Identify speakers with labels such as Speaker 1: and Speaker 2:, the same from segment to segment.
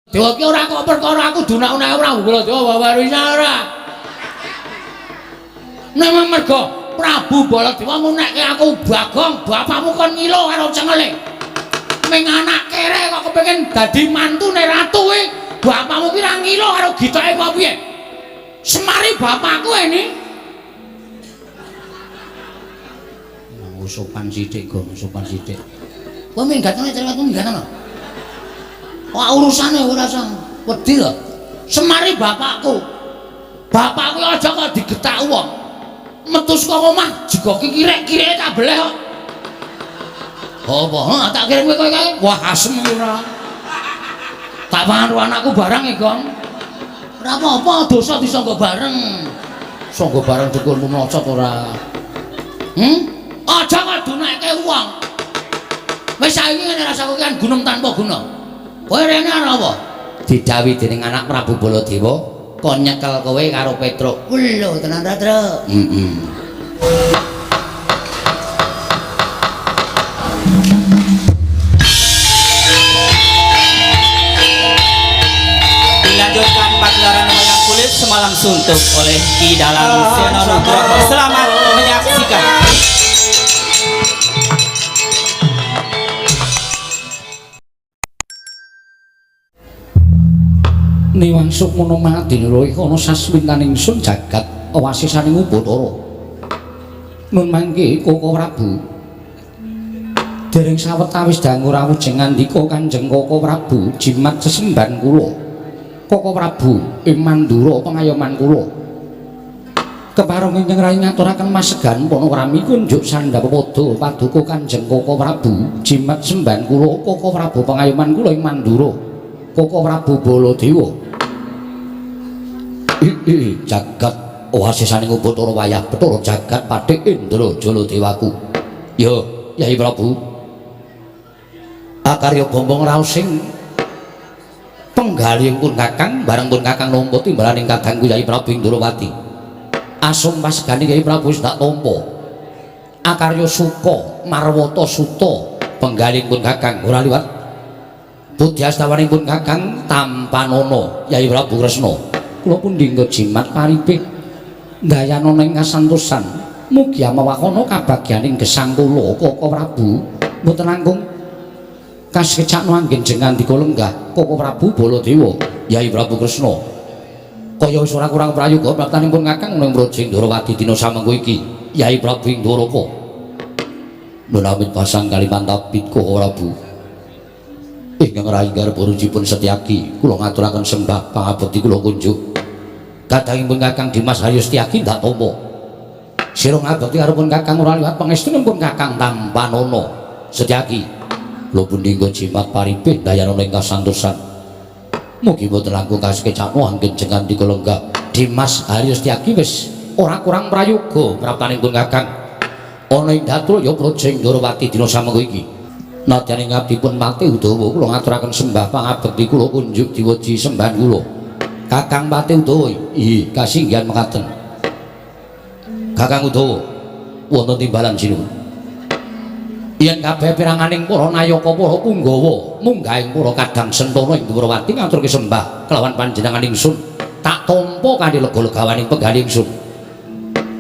Speaker 1: Dewa ki ora kok perkara aku dunak-unake Prabu Baladewa wawarisa ora. Nek mergo Prabu Baladewa ngunekke aku Bagong, bapakmu kon ngilo karo cengele. Ming anak kere kok kepengin dadi mantune ratu kuwi, bapakmu ki ra ngilo karo gitoke apa piye? Semari bapakku ini. Nganggo sopan sithik, Gong, sopan sithik. Kowe minggat ana cerewetmu minggat ana. Wah urusane ora usah wedi lho. Semari bapakku. Bapakku aja kok digetak wong. Metu saka omah jiga kikirek-kireke tak beleh kok. Apa? Heh, tak kirim kowe kae. Wah, asem iki ora. Tak pangan karo anakku barang e, Gong. Ora apa-apa, dosa disangga bareng. Sangga bareng dukunmu mlocot ora. Aja kok dunake wong. Wis saiki ngene rasaku kan gunung tanpa guna. Kowe rene ana apa? Didhawuhi dening anak Prabu Baladewa kon nyekel kowe karo Petruk. Lho, tenan ta, Truk? Heeh.
Speaker 2: Dilanjutkan pagelaran wayang kulit semalam suntuk oleh Ki Dalang Seno Nugroho. Selamat menyaksikan.
Speaker 1: Niwang sukmana madinira iki ana sasmintaning sun jagat wasisaning Upacara. Nun mangke Koko Prabu. Dereng sawetawis dangu rawuh ngandika Kanjeng Koko Prabu jimat sesembahan kula. Koko Prabu ing Mandura pengayoman kula. Kepareng ingkang rayi ngaturaken masegan panakrami kunjuk sandhap pada paduka Kanjeng Koko Prabu jimat sembahan kula Koko Prabu pengayoman kula ing Mandura. Koko Prabu Baladewa. Jagat wasisaning Upacara wayah Bathara jagat Patih Indra Jaladewaku. Ya, Yai Prabu. Akarya bombong raos sing penggalih pun Kakang bareng pun Kakang nampa timbalaning kadangku Yai Prabu Indrawati. Asung pasegane Yai Prabu wis tak tampa. Akarya suka marwata suta penggalih pun Kakang ora liwat budi astawaning pun Kakang tampanana Yai Prabu Kresna. Kula pundhingga jimat paripih ndayanana ing kasantosan mugi amawakana kabagyaning gesang kula Koko Prabu mboten langkung kasekecakno anggen jengandika lenggah Koko Prabu Baladewa Yai Prabu Kresna. Kaya wis ora kurang prayoga praptanipun Kakang ning Praja Ndrawati dina samengko iki Yai Prabu Indoraka. Nun amit pasang Kalimantan Koko Prabu. Ingkang rayi garba rujipun Setyaki kula ngaturaken sembah pangabekti kula kunjuk. Kadangipun Kakang Dimas Haryo Setyaki ndak tampa. Sira ngabekti karo pun Kakang ora liwat pangestunipun Kakang tampanana Setyaki. Kula pundhingga jimat paripih ndayanana ing kasantosan. Mugi mboten langkung kasekecakno anggen jengandika lenggah Dimas Haryo Setyaki wis ora kurang prayoga praptanipun Kakang. Ana ing Datraya Praja Ndrawati dina samengko iki. Nadyan ing abdipun Patih Udawa kula ngaturaken sembah pangabekti kula kunjuk diweji sembahan kula. Kakang Patih Udawa, inggih kasinggihan mekaten. Kakang Udawa wonten timbalan sinuwun. Yen kabeh piranganing para nayaka para punggawa munggahing para kadang sentana ing Dwarawati ngaturke sembah kelawan panjenengan ingsun tak tampa kanthi lega-legawaning penggalih ingsun.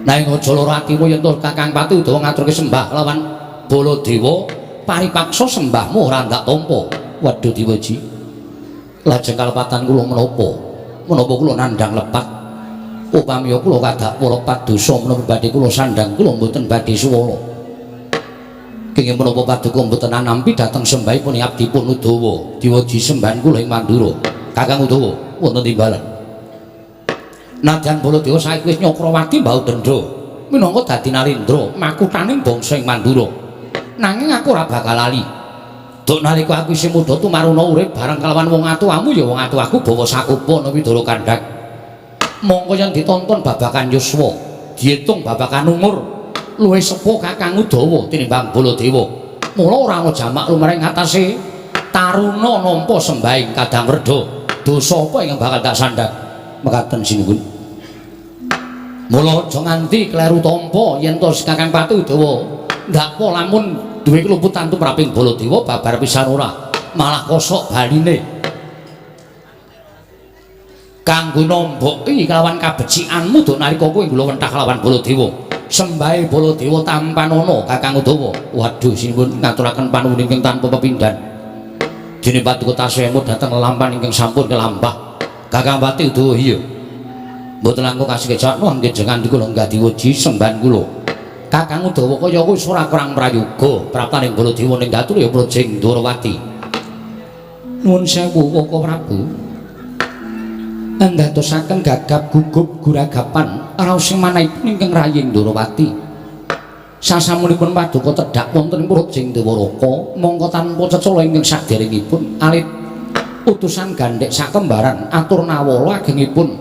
Speaker 1: Nanging aja lara atimu yen to Kakang Patih Udawa ngaturke sembah kelawan Baladewa paripaksa sembahmu ora ndak tampa. Waduh diweji. Lajeng kalepatan kula menapa? Menapa kula nandhang lepat? Upami kula kadak lepat dosa menapa badhe kula sandhang kula mboten badhe suwala. Kenging menapa paduka mboten anampi dhateng sembahipun abdipun Udawa. Diweji sembahan kula ing Mandura. Kakang Udawa wonten timbalan. Nadyan Baladewa saiki wis Nyakrawati mbau dendha minangka dadi Narendra makuthaning bangsa ing Mandura. Nanging aku ora bakal lali. Duk nalika aku isih muda tumaruna urip bareng kalawan wong atuwamu ya wong atuwaku bawa sakupa ana Widara Kandhang. Mongko yen ditonton babagan yuswa, diitung babagan umur, luwih sepuh Kakang Udawa tinimbang Baladewa. Mula ora ana jamak lumaring atase taruna nampa sembahing Kadang Werda. Dosa apa ingkang bakal tak sandhang? Mekaten sinuwun. Mula aja nganti kleru tampa yen to Kakang Patih Udawa ndakpa lamun duwe keluputan tumraping Baladewa babar pisan ora, malah kosok baline. Kanggo nomboki kelawan kabecikanmu duk nalika kowe nggulawentah kelawan Baladewa. Sembahe Baladewa tampanana Kakang Udawa. Waduh, sinuwun ngaturaken panuwun ingkang tanpa pepindhan. Dene paduka tasih emut dhateng lelampahan ingkang sampun kelambah. Kakang Pati Udawa, iya. Mboten langkung kasekejak nggih jenengan kula nggadiwuji sembahan kula. Kakang Udawa kaya wis ora kurang prayoga praptaning Baladewa ning datul ya Praja Ndorowati. Nuwun sewu Koko Prabu. Andadosaken gagap gugup guragapan raos sing manahipun ingkang rayi Ndorowati. Sasampunipun paduka tedhak wonten ing Praja Dwaraka, mongko tanpa cecala ingkang saderengipun alit utusan gandhek sakembaran atur nawala agengipun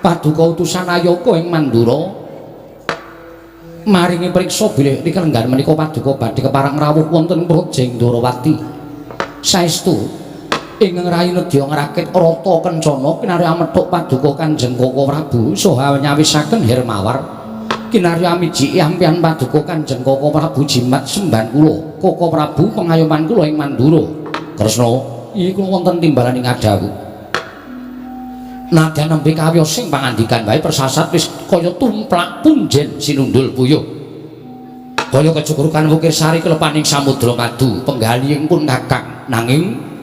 Speaker 1: paduka utusan Ayaka ing Mandura maringi priksa bilih rikelenggan menika paduka badhe kepareng rawuh wonten Praja Ndorowati. Saestu ingkang rayi nedya ngrakit rata kencana kinarya methuk paduka Kanjeng Koko Prabu saha nyawisaken Hermawar kinarya amijiki ampihan paduka Kanjeng Koko Prabu jimat sembahan kula Koko Prabu pengayoman kula ing Mandura. Kresna, iki kula wonten timbalan ing adhawu. Nadyan nembe kawiyos sing pangandikan wae persasat wis kaya tumplak punjen sinundul puyuh. Kaya kecukurukan wukir sari klepaning samudra madu penggalihing pun Kakang. Nanging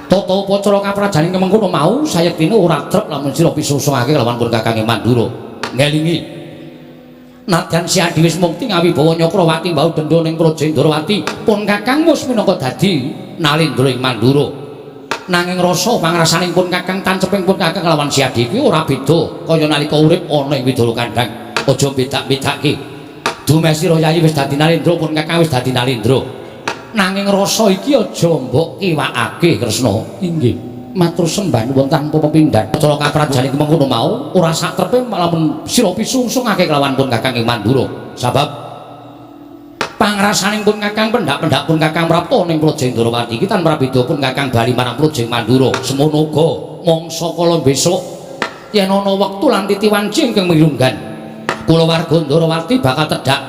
Speaker 1: tata upacara kaprajan ing mengkono mau sayektine ora trep lamun sira pisusungake lawan pun Kakang ing Mandura. Ngelingi. Nadyan si Adi wis mukti ngawibawa Nyakrawati mbau dendha ning Praja Ndrawati, pun Kakang wis minangka dadi nalendra ing Mandura. Nanging rasa pangrasaning pun Kakang tanceping pun Kakang lawan si Adi iki ora beda kaya nalika urip ana ing Widara Kandhang. Aja bedak-bedake. Dumeh sira Yayi wis dadi nalendra, pun Kakang wis dadi nalendra. Nanging rasa iki aja mbok kiwakake, Kresna. Inggih. Matur sembah nuwun tanpa pepindhan. Cara kaprajan iku mengkono mau ora sak trepe lamun sira pisungsungake kelawan pun Kakang ing Mandura. Sabab pangrasaning pun Kakang pendak-pendak pun Kakang prapta ning Praja Ndrawati iki tanpa beda pun Kakang bali marang Praja Mandura. Semono uga mangsa kala besok yen ana wektu lan titi wanci ingkang mirunggan, kula warga Ndrawati bakal tedhak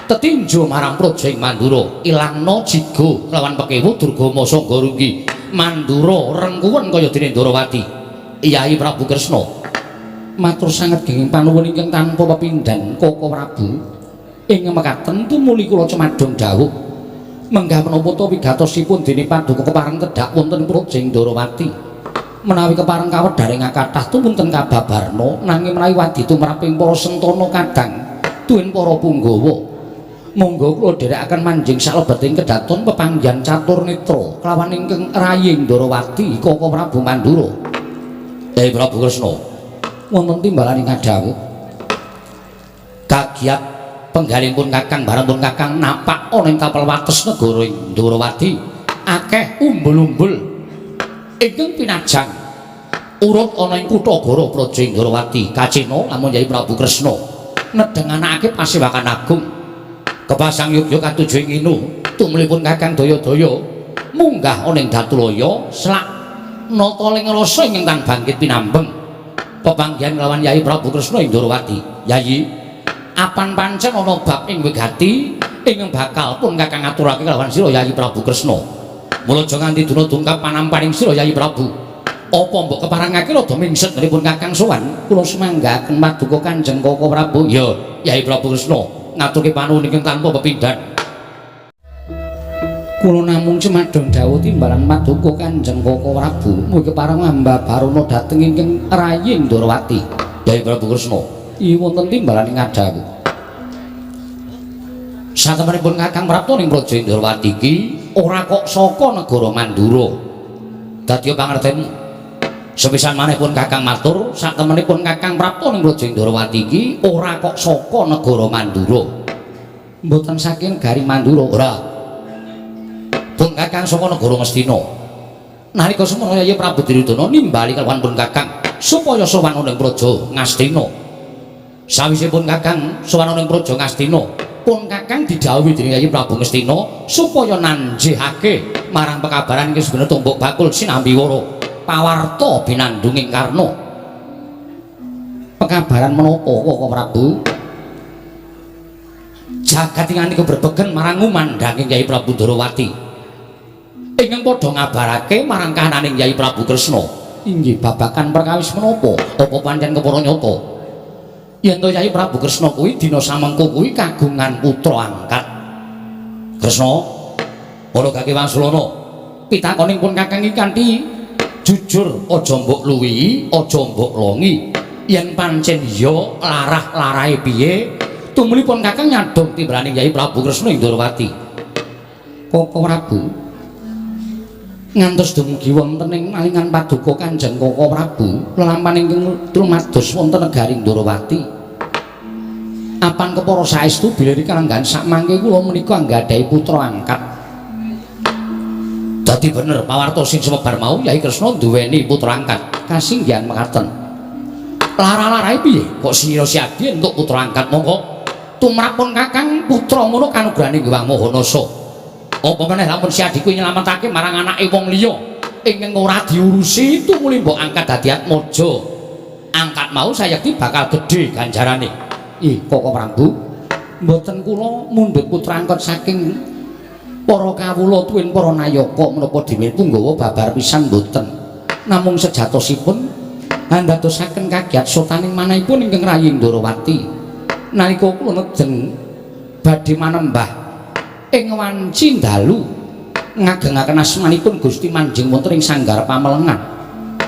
Speaker 1: tetinju marang Praja Mandura, ilangna jigo kelawan pekewu Durgama Sangga Runggi. Mandura rengkuwen kaya dene Ndrawati. Yai Prabu Kresna, matur sanget genging panuwun ingkang tanpa pepindhan Koko Prabu. Ing mekaten tumuli kula cemadong dawuh menggah menapa ta wigatosipun dene paduka kepareng tedhak wonten Praja Ndrawati. Menawi kepareng kawedharing kathah tumunten kababarna, nanging menawi wadi tumraping para sentana kadang tuwin para punggawa, monggo kula dherekaken manjing salebeting kedaton pepanggihan catur netra kelawan ingkang rayi Ndrawati Koko Prabu Mandura. Yai Prabu Kresna, wonten timbalan ing adhawuh kagiat penggalihipun Kakang bareng pun Kakang napak ana ing tapel wates negara Ndrawati akeh umbul-umbul ingkang pinajang urut ana ing kutha Gara Praja Ndrawati. Kacena lamun Yai Prabu Kresna nedhenganake pasewakan agung kepasang yogya katuju ing inu tumlipun Kakang daya-daya munggah ana ing Datulaya selak nata ling rasa ingkang tan bangkit pinambeng pepanggihan kelawan Yai Prabu Kresna ing Ndrawati. Yayi, apan pancen ana bab ing wigati ingkang bakal pun Kakang aturake kelawan sira Yayi Prabu Kresna. Mula aja nganti duna dungkap panampaning sira Yayi Prabu. Apa mbok keparengake rada mingset pun Kakang sowan? Kula sumanggaken paduka Kanjeng Koko Prabu. Ya, Yayi Prabu Kresna ngaturke panuwun ingkang tanpa pepindhan. Kula namung cemadong dawuh timbalan paduka Kanjeng Koko Prabu mugi kepareng ambabarana dhateng ingkang rayi Ndrawati. Yayi Prabu Kresna, iki wonten timbalan ing adhawuh. Satemenipun Kakang prapta ning Praja Ndrawati iki ora kok saka negara Mandura. Dadi pangertenmu. Sepisan maneh pun Kakang matur, satemenipun Kakang prapta ning Praja Ndrawati iki ora kok saka negara Mandura. Mboten saking gari Mandura, ora. Pun Kakang saka negara Ngastina. Nalika semono Yayi Prabu Duryudana nimbali kelawan pun Kakang supaya sowan ing Praja Ngastina. Sawise pun Kakang sowan ing Praja Ngastina, pun Kakang didhawuhi dening Yayi Prabu Ngastina supaya nanjihake marang pekabaran iki sebenere tumbuk bakul sinambi wara pawarta binandunging Karna. Pekabaran menapa Koko Prabu? Jagat ing aniku berbegen marang ngumandhanging Yayi Prabu Ndrawati. Ingkang padha ngabarake marang kahananing Yayi Prabu Kresna. Inggih babakan perkawis menapa? Apa pancen kepara nyata? Yen to Yai Prabu Kresna kuwi dina samengko kuwi kagungan putra angkat. Kresna, para kaki Wangsulana, pitakoning pun kakang iki kanthi jujur, aja mbok luwihi, aja mbok longi. Yen pancen iya, larah-larahe piye? Tumulipun kakang nyadong timbalaning Yai Prabu Kresna ing Ndorowati. Koko Prabu, ngantos dumugi wonten ing malingan paduka Kanjeng Koko Prabu, lelampahan ingkang trumados wonten negari Ndorowati. Apan kepara saestu bilih kalanggahan sakmangke kula menika anggadhahi putra angkat. Dadi bener pawarta sing sumebar mau, Yai Kresna duweni putra angkat. Kasinggihan mekaten. Lara-larahe piye? Kok sira siadi entuk putra angkat mongko? Tumrapun kakang putra ngono kanugrahane Hyang Maha Nasa. Apa meneh lamun siadi kuwi nyelametake marang anake wong liya ingkang ora diurusi, tumuli mbok angkat dadi atmaja. Angkat mau sayekti bakal gedhe ganjarane. Ih, Koko Prabu, mboten kula mundhut putra angkat saking para kawula tuwin para nayaka menapa dhewe punggawa babar pisan mboten. Namung sejatosipun andadosaken kagiat sotaning manahipun ingkang rayi Ndorowati. Nalika kula nedeng badhe manembah ing wanci dalu ngagengaken asmanipun Gusti manjing wonten ing sanggar pamelengan.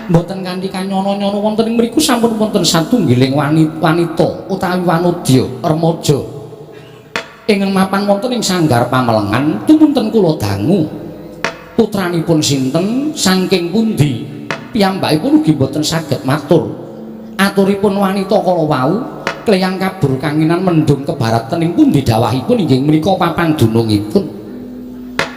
Speaker 1: Mboten kanthi kanyono-nyono wonten ing mriku sampun wonten satunggiling wanita utawi wanodya remaja ingkang mapan wonten ing sanggar pamelengan. Tumunten kula dangu putranipun sinten, saking pundi, piyambakipun ugi mboten saged matur. Aturipun wanita kala wau kleyang kabur kanginan mendung kebaratan ing pundi dawahipun inggih menika papan dunungipun.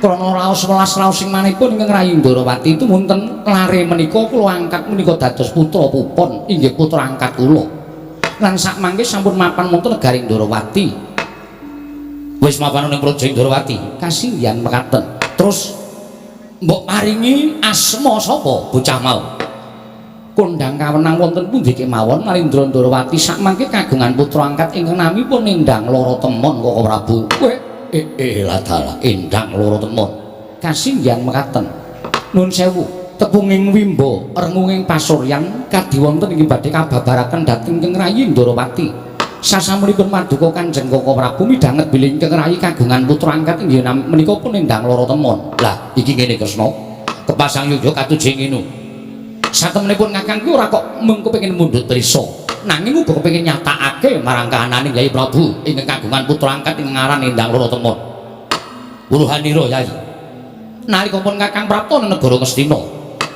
Speaker 1: Krana raos welas raos sing manipun ingkang rayi Ndorowati, tumunten lare menika kula angkat menika dados putra pupon, inggih putra angkat kula, lan sakmangke sampun mapan wonten negari Ndorowati. Wis mapan ning Praja Ndorowati? Kasinggihan mekaten. Terus mbok paringi asma sapa bocah mau? Kondhang kawenang wonten pundi kemawon, Nalindra Ndorowati sakmangke kagungan putra angkat ingkang namipun Endang Loro Temon, Koko Prabu. Kowe ladalah Endang Loro Temon. Kasinggihan mekaten. Nun sewu, tepunging wimba rengunging pasuryan kadi wonten ing badhe kababaraken dhateng ingkang rayi Ndorowati. Sasampunipun paduka Kanjeng Koko Prabu midhanget bilih ingkang rayi kagungan putra angkat inggih menika pun Endang Loro Temon. Lah iki ngene, Kresna, kepasang yuga katujeng nginu. Satemenipun kakang ki ora kok mung kepengin mundhut prisa, nanging uga kepengin nyatakake marang kahanane Yai Prabu ingkang kagungan putra angkat ing ngaran Endang Loro Temon. Wuruhanira, Yai. Nalika pun kakang prapta nang negara Ngastina,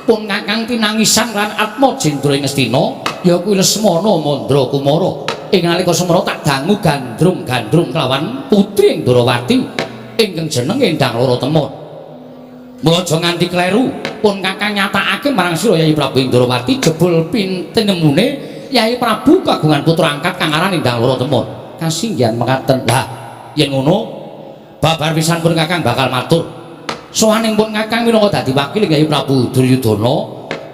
Speaker 1: pun kakang tinangisan lan Atmajendra ing Ngastina, ya kuwi Lesmana Mandra Kumara. Ing nalika semana tak dangu gandrung-gandrung kelawan putri Ndrawati ingkang jeneng Endang Loro Temon. Mula aja nganti kleru, pun kakang nyatakake marang sira Yai Prabu Indrawati jebul pintenemune Yai Prabu kagungan putra angkat kang aran Endang Loro Temon. Kasinggihan mekaten. Lah, yen ngono babar pisan pun kakang bakal matur. Sowaning pun kakang minangka dadi wakil Yai Prabu Duryudana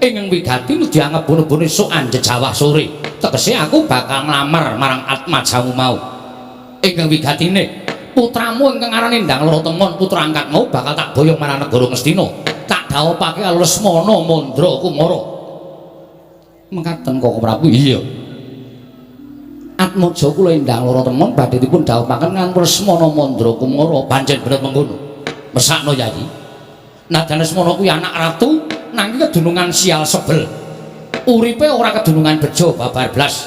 Speaker 1: ingkang wigati nedhi angebon-ebon esuk anjejawah sore. Tegese aku bakal nglamar marang atmajamu mau. Ingkang wigatine putramu ingkang aran Endang Loro Temon, putra angkat mau bakal tak boyong marang negara Ngastina. Tak dhawupake karo Lesmana Mandra Kumara. Mekaten, Koko Prabu? Iya. Atmaja kula Endang Loro Temon badhe dipun dhawupaken kan Lesmana Mandra Kumara. Pancen bener mengkono. Mesakno, Yayi. Najan Lesmana kuwi anak ratu, nanging kedunungan sial sebel. Uripe ora kedunungan bejo babar blas.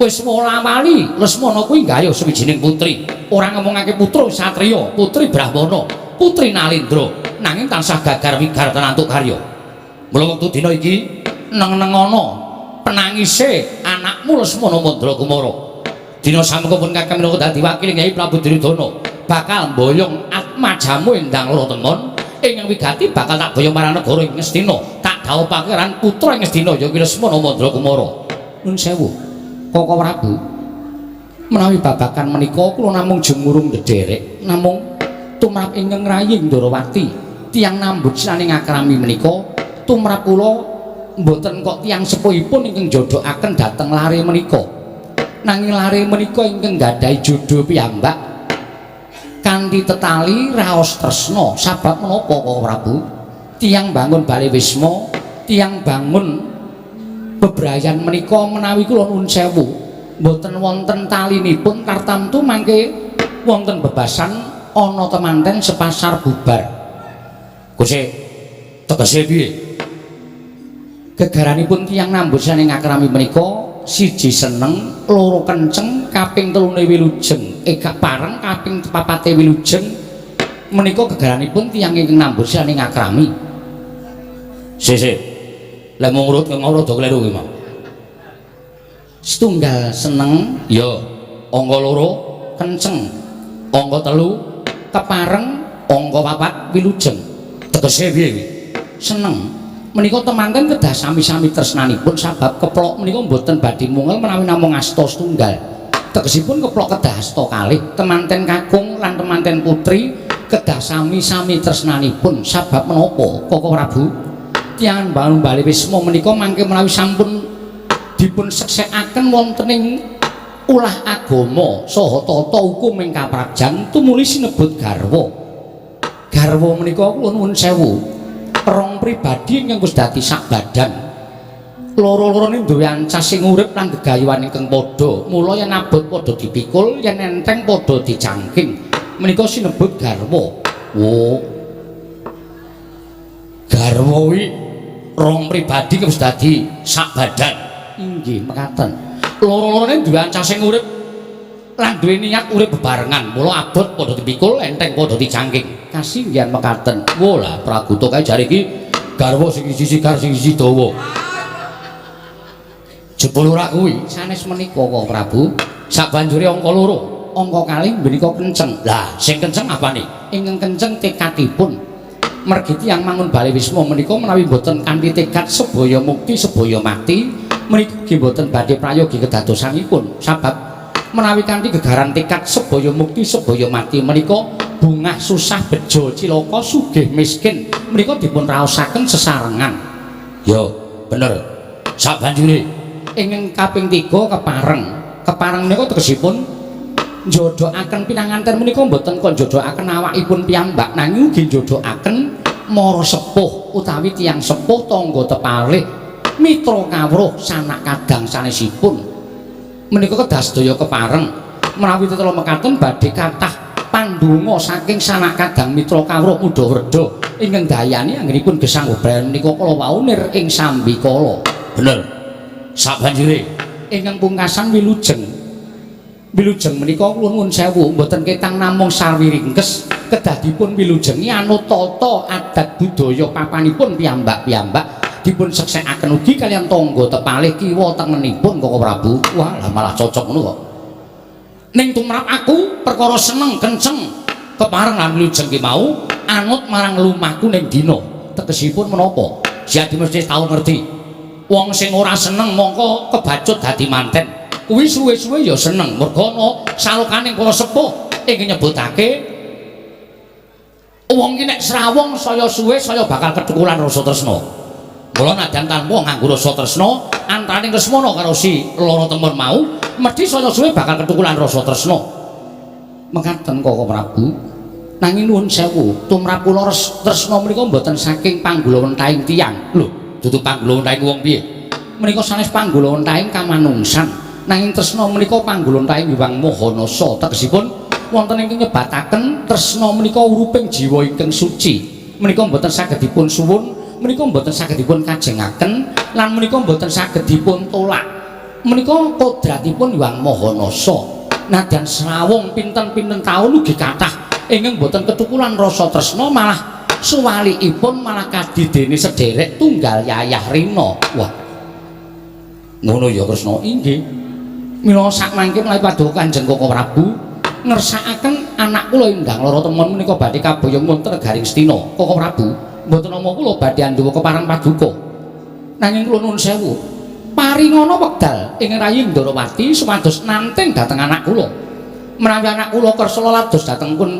Speaker 1: Wis wala-wali Lesmana kuwi nggayuh sawijining putri. Ora ngomongake putra satriya, putri Brahmana, putri Nalindra, nanging tansah gagar wigar tenantuk karya. Mula wektu dina iki neng-nengono penangise anakmu Lesmana Mandra Kumara. Dina samengko pun kakang minangka dadi wakil Kyai Prabu Duryudana bakal mboyong atmajamu Endang Loro Temon ingkang wigati bakal tak boyong marang negara ing Ngastina. Tak dhawupake ran putra ing Ngastina, ya kuwi Lesmana Mandra Kumara. Nun sewu, Koko Prabu, menawi babakan menika kula namung jemurung ndederek, namung tumrap ingkang rayi Ndrawati tiyang nambut sinaning akrami menika tumrap kula mboten kok tiyang sepuhipun ingkang jodohaken dhateng lare menika, nanging lare menika ingkang gadhahi jodho piyambak kanthi tetali raos tresna. Sabab menapa, Koko Prabu? Tiyang bangun bale wisma Tiyang bangun bebrayan menika menawi kula nuwun sewu mboten wonten talinipun tartamtu mangke wonten bebasan ana temanten sepasar bubar. Gusti, tegese piye? Gegaranipun tiyang nambut saning akrami menika siji seneng, loro kenceng, kaping telune wilujeng, gak pareng kaping papate wilujeng. Menika gegaranipun tiyang ingkang nambut saning akrami. Sik. Lah mung ngurut ngono rada kleru kuwi mau. Setunggal seneng, ya, angka loro kenceng, angka telu kepareng, angka papat wilujeng. Tegese piye kuwi? Seneng menika temanten kedah sami-sami tresnanipun sabab keplok menika mboten badhe mungel menawi namung asta setunggal. Tegesipun keplok kedah asta kalih, temanten kakung lan temanten putri kedah sami-sami tresnanipun sabab menapa Koko Prabu? Tiyang bangun bali wisma menika mangke menawi sampun dipun seksekaken wonten ing ulah agama saha tata hukum ing kaprajan tumuli sinebut garwa. Garwa menika kula nuwun sewu, rong pribadi ingkang wis dadi sak badan. Loro-lorone duwe ancas sing urip lan gegayuhan ingkang padha. Mula yen abot padha dipikul, yen enteng padha dicangking. Menika sinebut garwa. Wo. Garwa kuwi rong pribadi wis dadi sak badan. Inggih, mekaten. Loro-lorone duwe ancas sing urip lan duwe niat urip bebarengan. Mula abot padha dipikul, enteng padha dicangking. Kasinggihan mekaten. Wo lah Praguta kae jare iki garwa sing siji sigar sing siji dawa. Jebul ora kuwi sanes menika Koko Prabu. Sabanjure angka loro, angka kalih menika kenceng. Lah, sing kenceng apane? Ingkang kenceng tekadipun. Mergi tiyang mangun bale wisma menika menawi mboten kanthi tekad sebaya mukti sebaya mati menika ugi mboten badhe prayogi kedadosanipun. Sabab menawi kanthi gegaran tekad sebaya mukti sebaya mati menika bungah susah bejo cilaka sugih miskin menika dipun raosaken sesarengan. Ya, bener. Sabanjure ingkang kaping 3 kepareng. Kepareng menika tegesipun njodhokaken pinanganten menika mboten kok njodhokaken awakipun piyambak nanging ugi njodhokaken mara sepuh utawi tiyang sepuh tangga tepalih mitra kawruh sanak kadang sanesipun. Menika kedah sedaya kepareng. Menawi tetela mekaten badhe kathah pandonga saking sanak kadang mitra kawruh mudha wredha ingkang dayani anggenipun gesang bebrayan menika kala wau nir ing sambikala. Bener. Sabanjure ingkang pungkasan wilujeng. Wilujeng menika kula nuwun sewu mboten ketang namung sawiringkes kedah dipun wilujengi anut tata adat budaya papanipun piyambak-piyambak dipun seksekaken ugi kaliyan tangga tepalih kiwa tengenipun Koko Prabu. Wah, lah malah cocok ngono kok. Ning tumrap aku perkara seneng kenceng kepareng lan wilujeng ki mau anut marang lumahku ning dina. Tegesipun menapa? Siadi mesti tau ngerti. Wong sing ora seneng mongko kebacut dadi manten. Kuwi suwe-suwe ya seneng mergo ana salokaning para sepuh ingkang nyebutake wong ki nek srawung saya suwe saya bakal kethukulan rasa tresna. Mula nadyan tanpa nganggo rasa tresna antaraning Lesmana karo si Lara Temon mau mesti saya suwe bakal kethukulan rasa tresna. Mekaten Koko Prabu. Nanging nuwun sewu, tumrap kula tresna menika mboten saking panggulawentahing tiyang. Lho, dudu panggulawentahing wong piye? Menika sanes panggulawentahing kamanungsan. Nanging tresna menika panggulawentahing Hyang Maha Nasa. Tegesipun wonten ingkang nyebataken tresna menika uruping jiwa ingkang suci. Menika mboten saged dipun suwun, menika mboten saged dipun kajengaken lan menika mboten saged dipun tolak. Menika kodratipun Hyang Maha Nasa. Nadyan srawung pinten-pinten taun ugi kathah ingkang mboten ketukulan rasa tresna malah suwalikipun malah kadidene sederek tunggal yayah rina. Wah. Ngono ya Kresna. Inggih. Mila sakmangke menawi paduka Kanjeng Koko Prabu ngersakaken anak kula Endang Lara Temon menika badhe kaboyong wonten negaring Astina. Koko Prabu, mboten nama kula badhe anduwa kepareng paduka. Nanging kula nuwun sewu, paringana wekdal ing Rayi Ndorowati supados nanting dhateng anak kula. Menawi anak kula kersa lados dhateng pun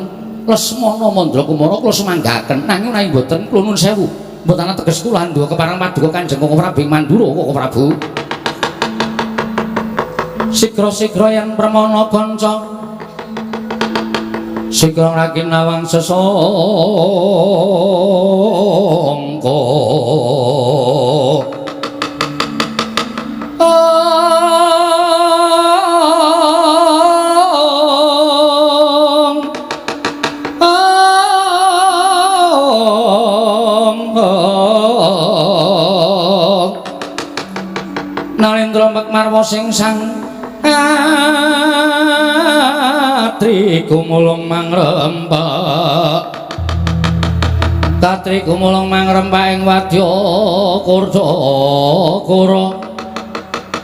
Speaker 1: Lesmana Mandra Kumara kula sumanggaken. Nanging menawi mboten kula nuwun sewu, mboten ana teges kula anduwa kepareng paduka Kanjeng Koko Prabu ing Mandura Koko Prabu. Sigra-sigra yen permana kanca Sikrong rakin nawang sesongko Nalendra Mekmarwa sing sang atri gumulung mangrempak katri gumulung mangrempak ing wadya kurda kura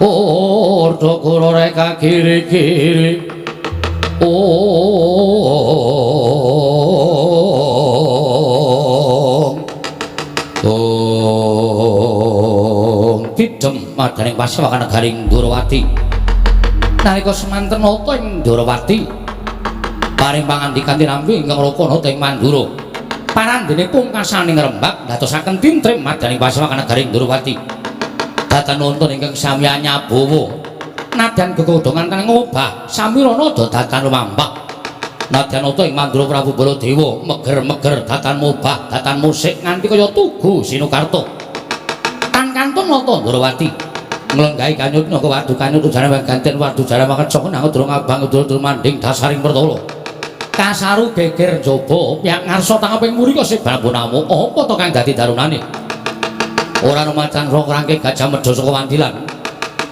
Speaker 1: kurda kura reka kiri-kiri ong ong pidem madaning pasewakan negaring Ndorowati nalika semanten nata ing Ndorowati paring pangandikan tinampi ingkang raka nata ing Mandura parandene pungkasaning rembag ndadosaken tintrim madaning pasewakan negaring Ndorowati datan wonten ingkang sami anyabawa nadyan gegodhongan kang ngobah samirana datan lumampah nadyan nata ing Mandura Prabu Baladewa meger-meger datan mobah datan musik nganti kaya tugu Sinukarta tan kantun nata Ndorowati nglenggahi kanyut naga wadu kanyut ujane ganten wadu jare makeca nang durung abang durung manding dasaring pertala kasaru geger njaba pihak ngarsa tangeping murika sebabu namu apa to kang dadi darunane ora numacan rong rangke gajah medha saka wandilan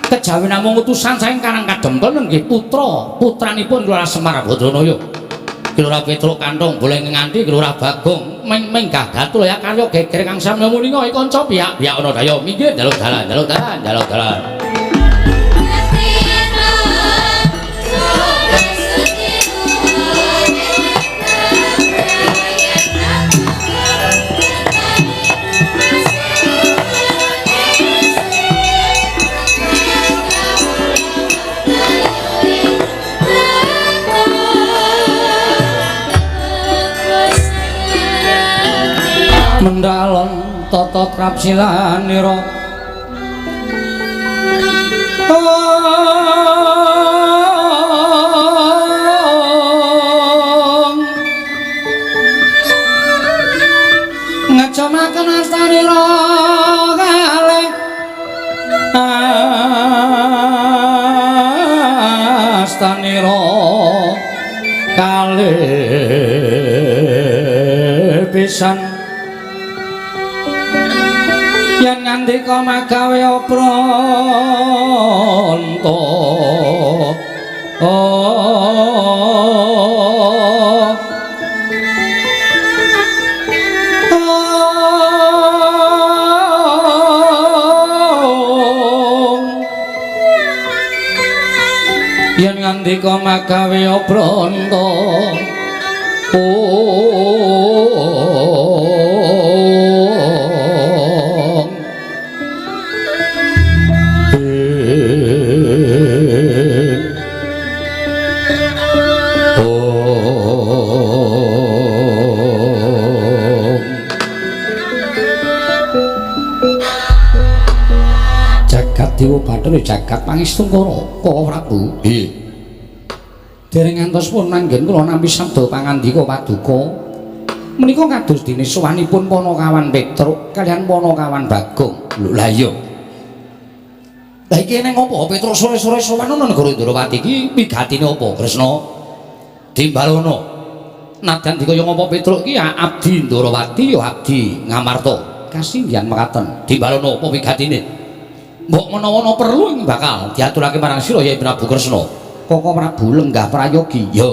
Speaker 1: kejawi namung utusan saking Karang Kadempel nenggih putra putranipun Lurah Semar Badranaya Lurah Petruk Kanthong boleh nganti Lurah Bagong menggah datul ya karya geger kang samya muninga kanca pihak-pihak ana daya minggir njaluk dalan njaluk dalan njaluk dalan. Mendalon tata trapsilanira ngecamaken astanira kalih astanira kalih pisan yen ngandika magawe apranta yen ngandika magawe apranta Dewa Bathara jagat pangestungkara Kaka Prabu. Nggih. Dereng ngantos pun manggen kula nampi sabda pangandika paduka. Menika kados dene sowanipun Panakawan Petruk kaliyan Panakawan Bagong. Lho lah iya. Lah iki eneng apa Petruk sore-sore sowan ana negara Ndorowati iki wigatine apa Kresna? Timbalono. Nadyan dikaya ngapa Petruk iki ya abdi Ndorowati ya abdi Ngamarta. Kasinggihan mekaten. Timbalono apa wigatine? Mbok menawa ana perlu ing bakal diaturake marang sira ya Prabu Kresna. Kaka Prabu lenggah prayogi. Ya.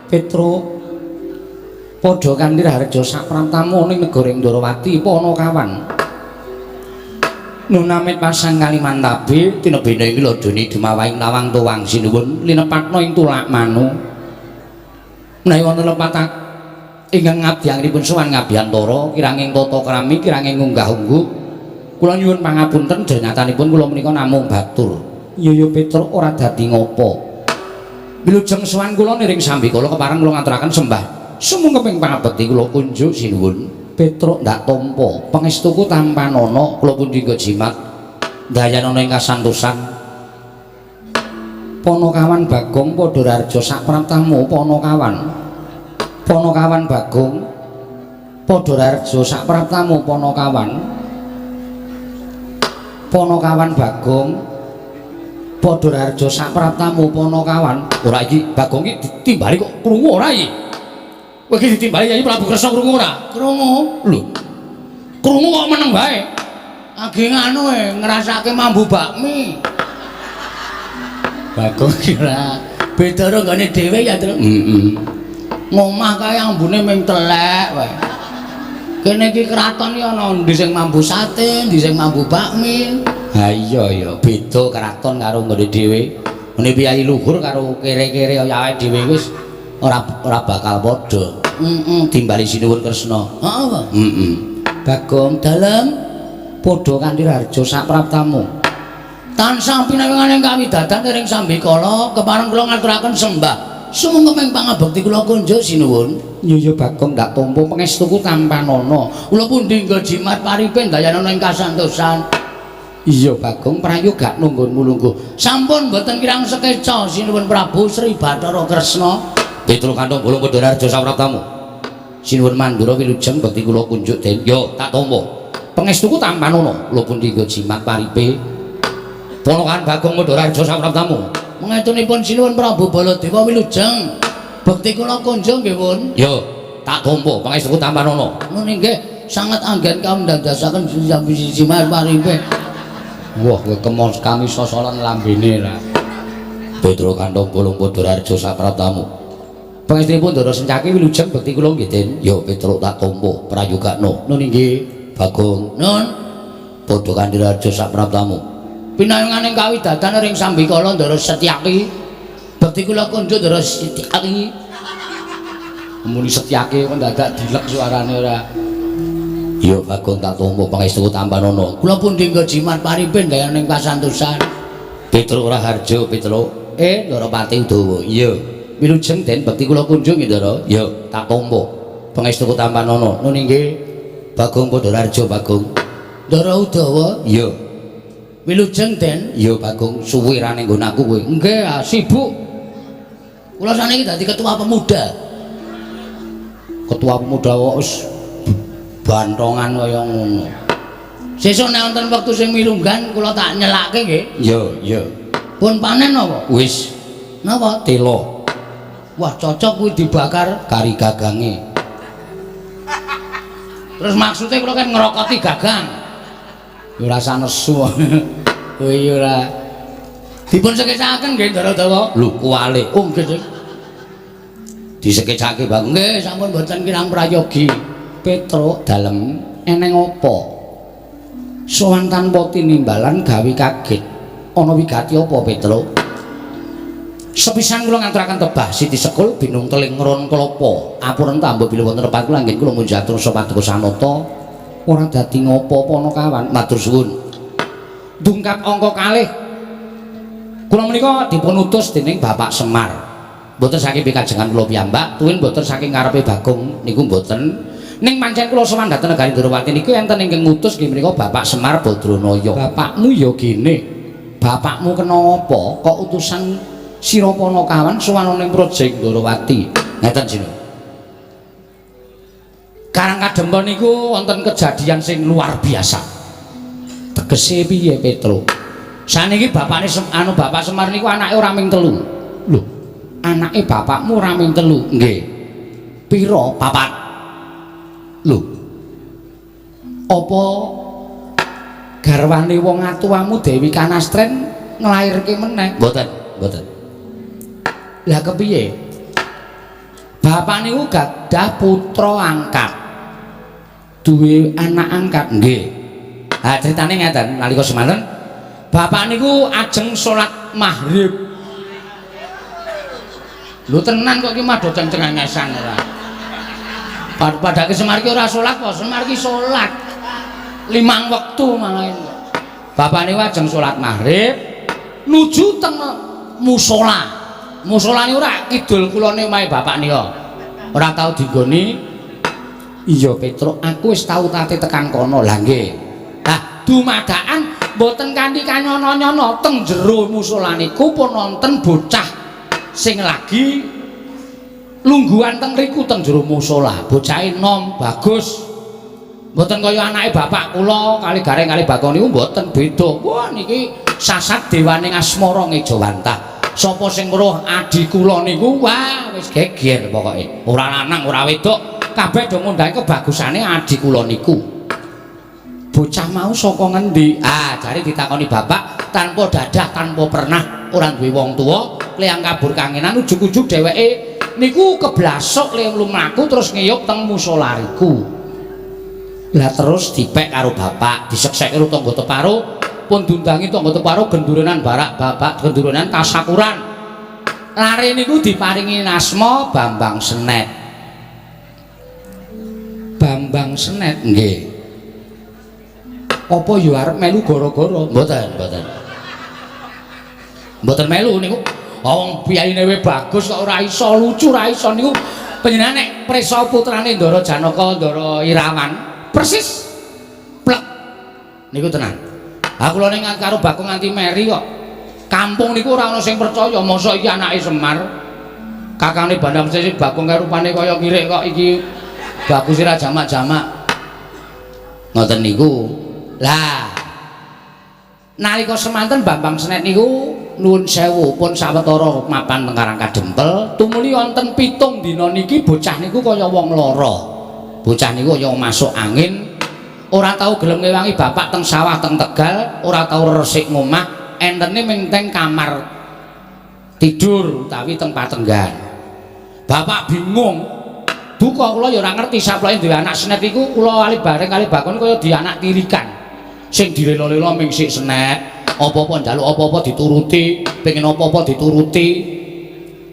Speaker 1: Petruk padha kanthi raharja sapratamu ning negara Ndorowati Panakawan. Nunamit pasang Kalimantabe tinebene ing ladoni dumawahing lawang tuwang sinuwun linepatna ing tulak manu. Menawi wonten lepat ingkang ngabdianipun sowan ngabiyantara kiranging tata krami kiranging unggah-ungguh kula nyuwun pangapunten jenyatanipun kula menika namung batur. Iya ya Petruk ora dadi ngopo. Wilujeng sowan kula niring sambikala kepareng kula ngaturaken sembah sumungkeping pangabekti kula kunjuk sinuwun. Petruk ndak tampa pangestuku tampanana kula pundi nggo jimat ndayanana ing kasantosan. Panakawan Bagong padha raharja sapraptamu Panakawan. Ponokawan Bagong Padha Raharja sapraptamu Ponokawan. Ponokawan Bagong Padha Raharja sapraptamu Ponokawan. Ora iki Bagong iki ditimbali kok krungu ora iki? Kowe iki ditimbali Yayi Prabu Kresna krungu ora?
Speaker 3: Krungu.
Speaker 1: Lho. Krungu kok meneng wae.
Speaker 3: Age nganu e ngrasake mambu bakmi.
Speaker 1: Bagong kira
Speaker 3: Beda karo nggone dhewe ya, Tru.
Speaker 1: Heeh.
Speaker 3: Ngomah kae ambune ming telek wae. Kene iki kraton iki ana endi sing mambu sate, endi sing mambu bakmi.
Speaker 1: Ha iya ya, beda kraton karo nggone dhewe. Ngene piyayi luhur karo kere-kere kaya awake dhewe wis ora ora bakal padha.
Speaker 3: Heeh.
Speaker 1: Timbali sinuwun Kresna.
Speaker 3: Heeh, Pak.
Speaker 1: Heeh. Bagong
Speaker 3: Dalem
Speaker 1: padha kanthi raharja sapraptamu.
Speaker 3: Tansah pinawingan kawidadan ring sambikala kepareng kula ngaturaken sembah. Sumangga pangabekti kula kunjuk sinuwun.
Speaker 1: Iya ya Bagong ndak tampa pangestuku tampanana.
Speaker 3: Kula pundi nggo jimat paripe ndayanana ing kasantosan.
Speaker 1: Iya Bagong prayoga nunggonmu lungguh.
Speaker 3: Sampun mboten kirang sekeca sinuwun Prabu Sri Bathara Kresna.
Speaker 1: Petro kantong bolong padha raharja sapraptamu. Sinuwun Mandura wilujeng bekti kula kunjuk den. Yo tak tampa. Pangestuku tampanana. Kula pundi nggo jimat paripe. Ponokan Bagong padha raharja sapraptamu.
Speaker 3: Mangetunipun sinuwun Prabu Baladewa wilujeng. Bekti kula kunjuk nggih pun.
Speaker 1: Yo tak tampa pangestuku tampanana.
Speaker 3: Nun inggih sanget anggen kamundadosaken jimat paripe.
Speaker 1: Wah, kowe kemos kami sosolan lambene ra. Petro kantong bolong padha raharja sapraptamu. Pangestunipun Ndara Sencaki wilujeng bekti kula nggih Den. Yo Petro tak tampa prayogakno. Nun inggih Bagong.
Speaker 3: Nun
Speaker 1: Padha kanthi raharja sapraptamu.
Speaker 3: Pinayungane kawidadan ring sambikala Ndara Setyaki. Bekti kula kunjuk Ndara Setyaki.
Speaker 1: Muni Setyaki kok dadak dilek suarane ora. Yo Bagong tak tampa pangestuku tampanana.
Speaker 3: Kula pundi nggo jimat paripe ndayane ing kasantosan.
Speaker 1: Petro Raharja Petro. Ndara Pati Udawa. Iya. Wilujeng Den bekti kula kunjuk nggih Ndara. Yo tak tampa pangestuku tampanana. Nun inggih Bagong padha raharja Bagong.
Speaker 3: Ndara Udawa.
Speaker 1: Iya.
Speaker 3: Wilujeng Den.
Speaker 1: Iya Bagong suwe ra ning nggon aku kowe.
Speaker 3: Nggih, sibuk. Kula saniki dadi ketua pemuda.
Speaker 1: Ketua pemuda kok wis bantongan kaya ngono.
Speaker 3: Sesuk nek wonten wektu sing milunggan kula tak nyelake nggih.
Speaker 1: Iya, iya.
Speaker 3: Pun panen napa?
Speaker 1: Wis.
Speaker 3: Napa?
Speaker 1: Telo.
Speaker 3: Wah, cocok kuwi dibakar
Speaker 1: kari gagange.
Speaker 3: Terus maksudnya kula kan ngerokoti gagang.
Speaker 1: Ya ora sanesu. Kowe iki ora
Speaker 3: dipun sekecakaken nggih Ndara Dawa.
Speaker 1: Lho kuwale.
Speaker 3: Oh nggih.
Speaker 1: Disekecake Bagong.
Speaker 3: Nggih, sampun mboten kirang prayogi.
Speaker 1: Petruk dalem eneng apa? Sowan tanpa tinimbalan gawe kaget. Ana wigati apa Petruk? Sepisan kula ngaturaken tebah Siti Sekul binung teling ron klapa. Apuren tambo bilih wonten repat kula anggen kula munjatur paduka sanata. Ora dadi ngopo-apa ana kawan. Matur suwun. Dungkap angka kalih. Kula menika dipun utus dening Bapak Semar. Mboten saking pikajengan kula piyambak, tuwin mboten saking karepe Bagong niku mboten. Ning pancen kula sowan dhateng negari Ndrawati niku enten ingkang ngutus nggih menika Bapak Semar Badranaya. Bapakmu ya gene. Bapakmu kena apa kok utusan sira Panakawan sowan ning Praja Ndrawati. Ngeten sira. Karang Kadempel niku wonten kejadian sing luar biasa. Tegese piye Petro? Saniki bapakne anu Bapak Semar niku anake ora ming telu. Lho, anake bapakmu ora ming telu? Nggih. Pira? Papat. Lho. Apa garwane wong atuwamu Dewi Kanastren nglairke meneh? Mboten, mboten. Lah kepiye? Bapak niku gadah putra angkat. Duwe anak angkat? Nggih. Ha critane ngeten, nalika semanten bapak niku ajeng salat maghrib. Lho tenan kok iki mah do cengengesan ora. Padake Semar ki ora salat apa? Semar ki salat 5 wektu malah. Bapak niku ajeng salat maghrib nuju teng musala. Musala niku ora kidul kulone omahe bapak nika. Ora tau dinggoni. Iya Petruk, aku wis tau tate tekan kono. Lah nggih. Lah dumadakan mboten kanthi kanyono-nyono teng jero musala niku pun wonten bocah sing lagi Lungguhan teng riku teng jero musala, bocahe nom bagus. Mboten kaya anake bapak kula kali Gareng kali Bagong niku mboten beda. Wah niki sasat dewaning asmara ngejawantah. Sapa sing weruh adi kula niku wah wis geger pokoke. Ora lanang ora wedok, kabeh do ngundhangi kebagusane adi kula niku. Bocah mau saka ngendi? Ah, jare ditakoni bapak tanpa dadah, tanpa pernah ora duwe wong tuwa, kleyang kabur kangenan ujug-ujug dheweke niku keblasuk le lumaku terus ngiyup teng musala riku. Lah terus dipek karo bapak, disekseke karo tangga teparo, pun diundangi tangga teparo gendurenan barak bapak gendurenan tasakuran. Lare niku diparingi asma Bambang Senet. Bambang Senet nggih. Apa ya arep melu gara-gara? Mboten, mboten. Mboten melu niku. Wong piyayine we bagus kok ora iso lucu ora iso niku panjenengan nek prisa putrane Ndara Janaka Ndara Irawan persis plek niku tenan. Ha kula ning karo Bagong nganti meri kok. Kampung niku ora ana sing percaya mosok iki anake Semar. Kakane Bandang Sesi Bagong karo rupane kaya kirik kok iki bagus ora jamak-jamak. Ngoten niku. Lah nalika semanten Bambang Senet niku nuwun sewu pun sawetara mapan teng Karang Kadempel tumuli wonten 7 dina niki bocah niku kaya wong lara. Bocah niku kaya masuk angin, ora tau gelem ngewangi bapak teng sawah teng Tegal, ora tau resik ngomah, entene ming teng kamar tidur utawi teng patenggan. Bapak bingung. Duka kula ya ora ngerti saploke duwe anak Senet iku kula kali bareng kali Bagong kaya di anak tirikan. Sing dilela-lela ming sik Senet, apa-apa njaluk apa-apa dituruti, pengen apa-apa dituruti.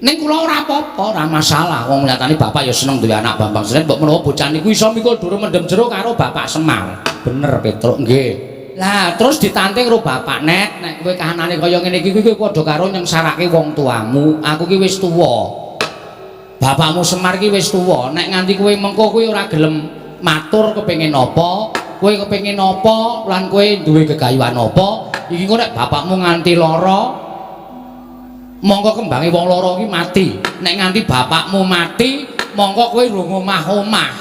Speaker 1: Ning kula ora apa-apa, ora masalah. Wong nyatane bapak ya seneng duwe anak Bambang Senet, mbok menawa bocah niku iso mikul dhuwur mendem jero karo Bapak Semar. Bener Petruk nggih. Lah terus ditanting karo bapak, "Nek, nek kowe kahanane kaya ngene iki kowe padha karo nyengsarake wong tuamu. Aku ki wis tuwa. Bapakmu Semar ki wis tuwa. Nek nganti kowe mengko kowe ora gelem matur kepengin apa, kowe kepengin apa lan kowe duwe gegayuhan apa, iki engko nek bapakmu nganti lara mongko kembange wong lara ki mati. Nek nganti bapakmu mati, mongko kowe rung omah-omah.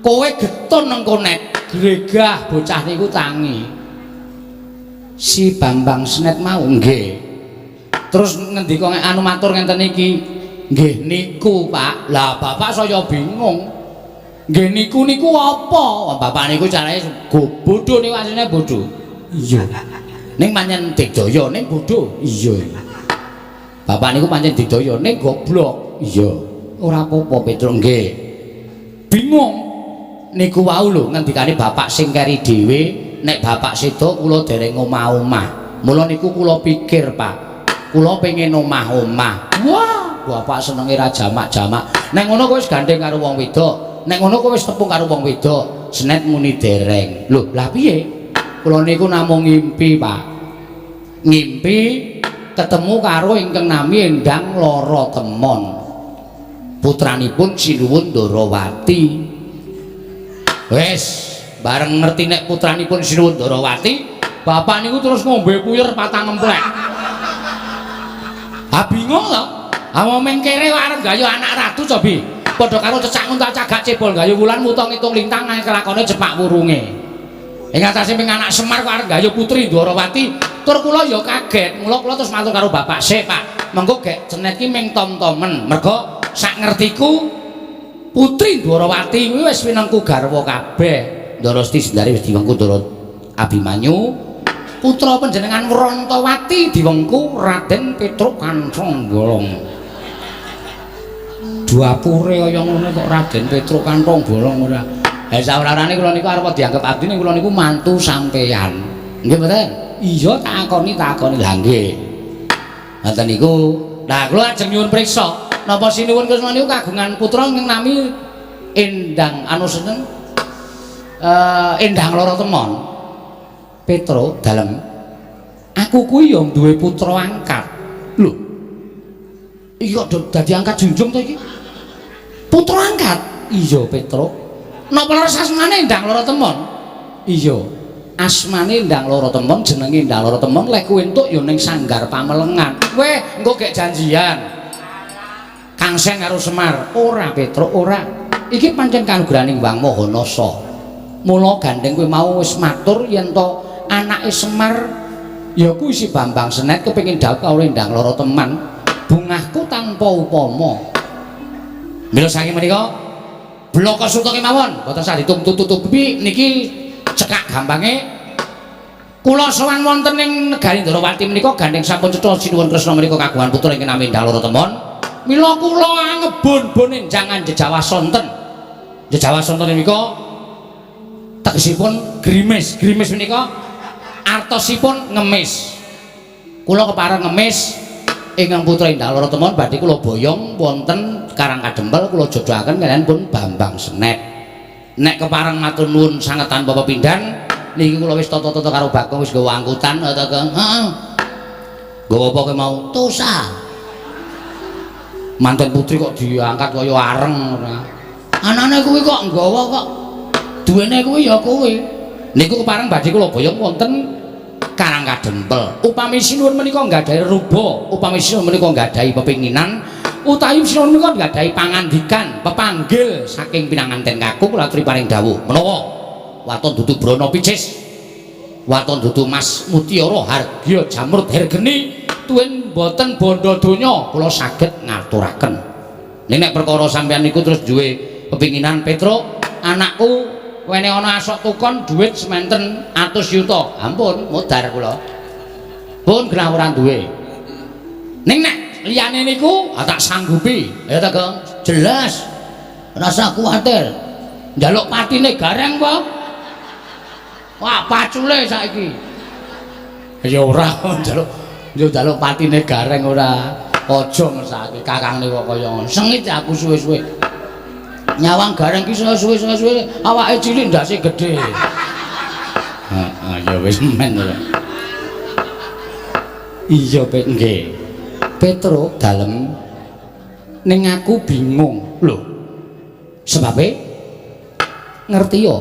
Speaker 1: Kowe getun nang konet." Gregah bocah niku tangi. Si Bambang Senet mau nggih. Terus ngendika anu matur ngenten iki, "Nggih niku, Pak." Lah bapak saya bingung. Nggih niku niku apa? Bapak niku carane bodho niku asline bodho. Iya. Ning pancen digdaya ning bodho. Iya. Bapak niku pancen digdaya ning goblok. Iya. Ora apa-apa Petruk nggih. Bingung. Niku wau lho ngendikane bapak sing keri dhewe, nek bapak sedo kula dereng omah-omah. Mula niku kula pikir, Pak. Kula pengen omah-omah. Wah, bapak senenge ra jamak-jamak. Nek ngono kowe wis gandeng karo wong wedok. Nek ngono kowe wis tepung karo wong wedok. Senet muni dereng. Lho, lah piye? Kula niku namung ngimpi, Pak. Ngimpi ketemu karo ingkang nami Endang Lara Temon. Putranipun Sinuwun Ndarawati. Wis, bareng ngerti nek putranipun Sinuwun Ndarawati, bapak niku terus ngombe puyer patang emplek. Ah bingung lho. Ah wong kere arep gayo anak ratu cobi. Padha karo cecak nguntal cagak cebol gayo wulan wuta ngitung lintang nang kelakone cepak wurunge. Ing atase ping anak Semar kok arep gayo putri Ndwarawati, tur kula ya kaget. Mula kula terus matur karo bapak, "Sik, Pak. Mengko gek Cenet ki ming tom-tomen." Mergo sak ngertiku putri Ndwarawati kuwi wis winengku garwa kabeh. Ndara Siti Sendari wis diwengku Ndara Abimanyu. Putra panjenengan Wrantawati diwengku Raden Petruk Kanthong Bolong. Dapure kaya ngono kok Raden Petruk Kanthong Bolong ora. Ha saurarane kula niku arep dianggep abdi ning kula niku mantu sampeyan. Nggih mboten? Iya takoni takoni. Lah nggih. Ngoten niku. Lah kula ajeng nyuwun priksa. Napa sinuwun Kresna niku kagungan putra ingkang nami Endang anu seneng Endang Lara Temon. Petro dalem. Aku kuwi ya duwe putra angkat. Lho. Iki kok dadi angkat junjung to iki? Putra angkat? Iya, Petro. Napa leres asmane Endang Lara Temon? Iya. Asmane Endang Lara Temon, jenenge Endang Lara Temon, lek kowe entuk ya ning Sanggar Pamelengan. Weh, engko gek janjian. Kang Mangsen karo Semar. Ora, Petruk, ora. Iki pancen kanugrahaning Hyang Maha Nasa. Mula gandeng kowe mau wis matur yen to anake Semar ya kuwi si Bambang Senet kepengin dhawuh kawula Endang Lara Teman. Bungahku tanpa upama. Mila saking menika blaka suta kemawon boten sah ditutup-tutupi niki cekak gampange kula sowan wonten ing negari Ndrawati menika gandeng sampun cetha sinuwun Kresna menika kagungan putra ingkang nami Endang Lara Temon. Mila kula angebon-bon enjangan jejawa sonten. Jejawa sonten menika tegesipun grimis. Grimis menika artosipun ngemis. Kula kepareng ngemis ingkang putra Endang Lara Temon badhe kula boyong wonten Karang Kadempel kula jodohaken kaliyan pun Bambang Senet. Nek kepareng matur nuwun sanget tanpa pepindhan niki kula wis tata-tata karo Bagong wis nggawa angkutan ta Gong. Heeh. Nggawa apa kowe mau?
Speaker 3: Tosa.
Speaker 1: Manten putri kok diangkat kaya areng ora.
Speaker 3: Anane kuwi kok nggawa kok. Duwene kuwi ya kuwi.
Speaker 1: Niku kepareng badhe kula boyong wonten Karang Kadempel. Upami sinuwun menika nggadahi ruba, upami sinuwun menika nggadahi pepinginan, utawi sinuwun menika nggadahi pangandikan, pepanggil saking pinanganten kakung kula aturi paring dawuh. Menawa waton dudu brana picis, waton dudu mas mutiara hargya jamrut hergeni, tuwin boten bondo donya kula saged ngaturaken. Ning nek perkara sampeyan niku terus duwe pepinginan Petruk, anakku wene ana asok tukon dhuwit sementen atus yuta. Ampun, modar kula. Pun genah ora duwe. Ning nek liyane niku ah, tak sanggupi. Ya ta, Gong?
Speaker 3: Jelas. Rasa kuwatir.
Speaker 1: Njaluk patine gareng apa? Wah, pacule saiki. Ya ora njaluk njaluk patine gareng ora. Aja mesake kakangne kok kaya ngono.
Speaker 3: Sengit aku suwe-suwe. Nyawang gareng ki suwe-suwe awake cilik ndase gedhe.
Speaker 1: Heeh, ya wis men ora. Iya, Pet, nggih. Petruk dalem ning aku bingung. Lho. Sebabe ngerti ya?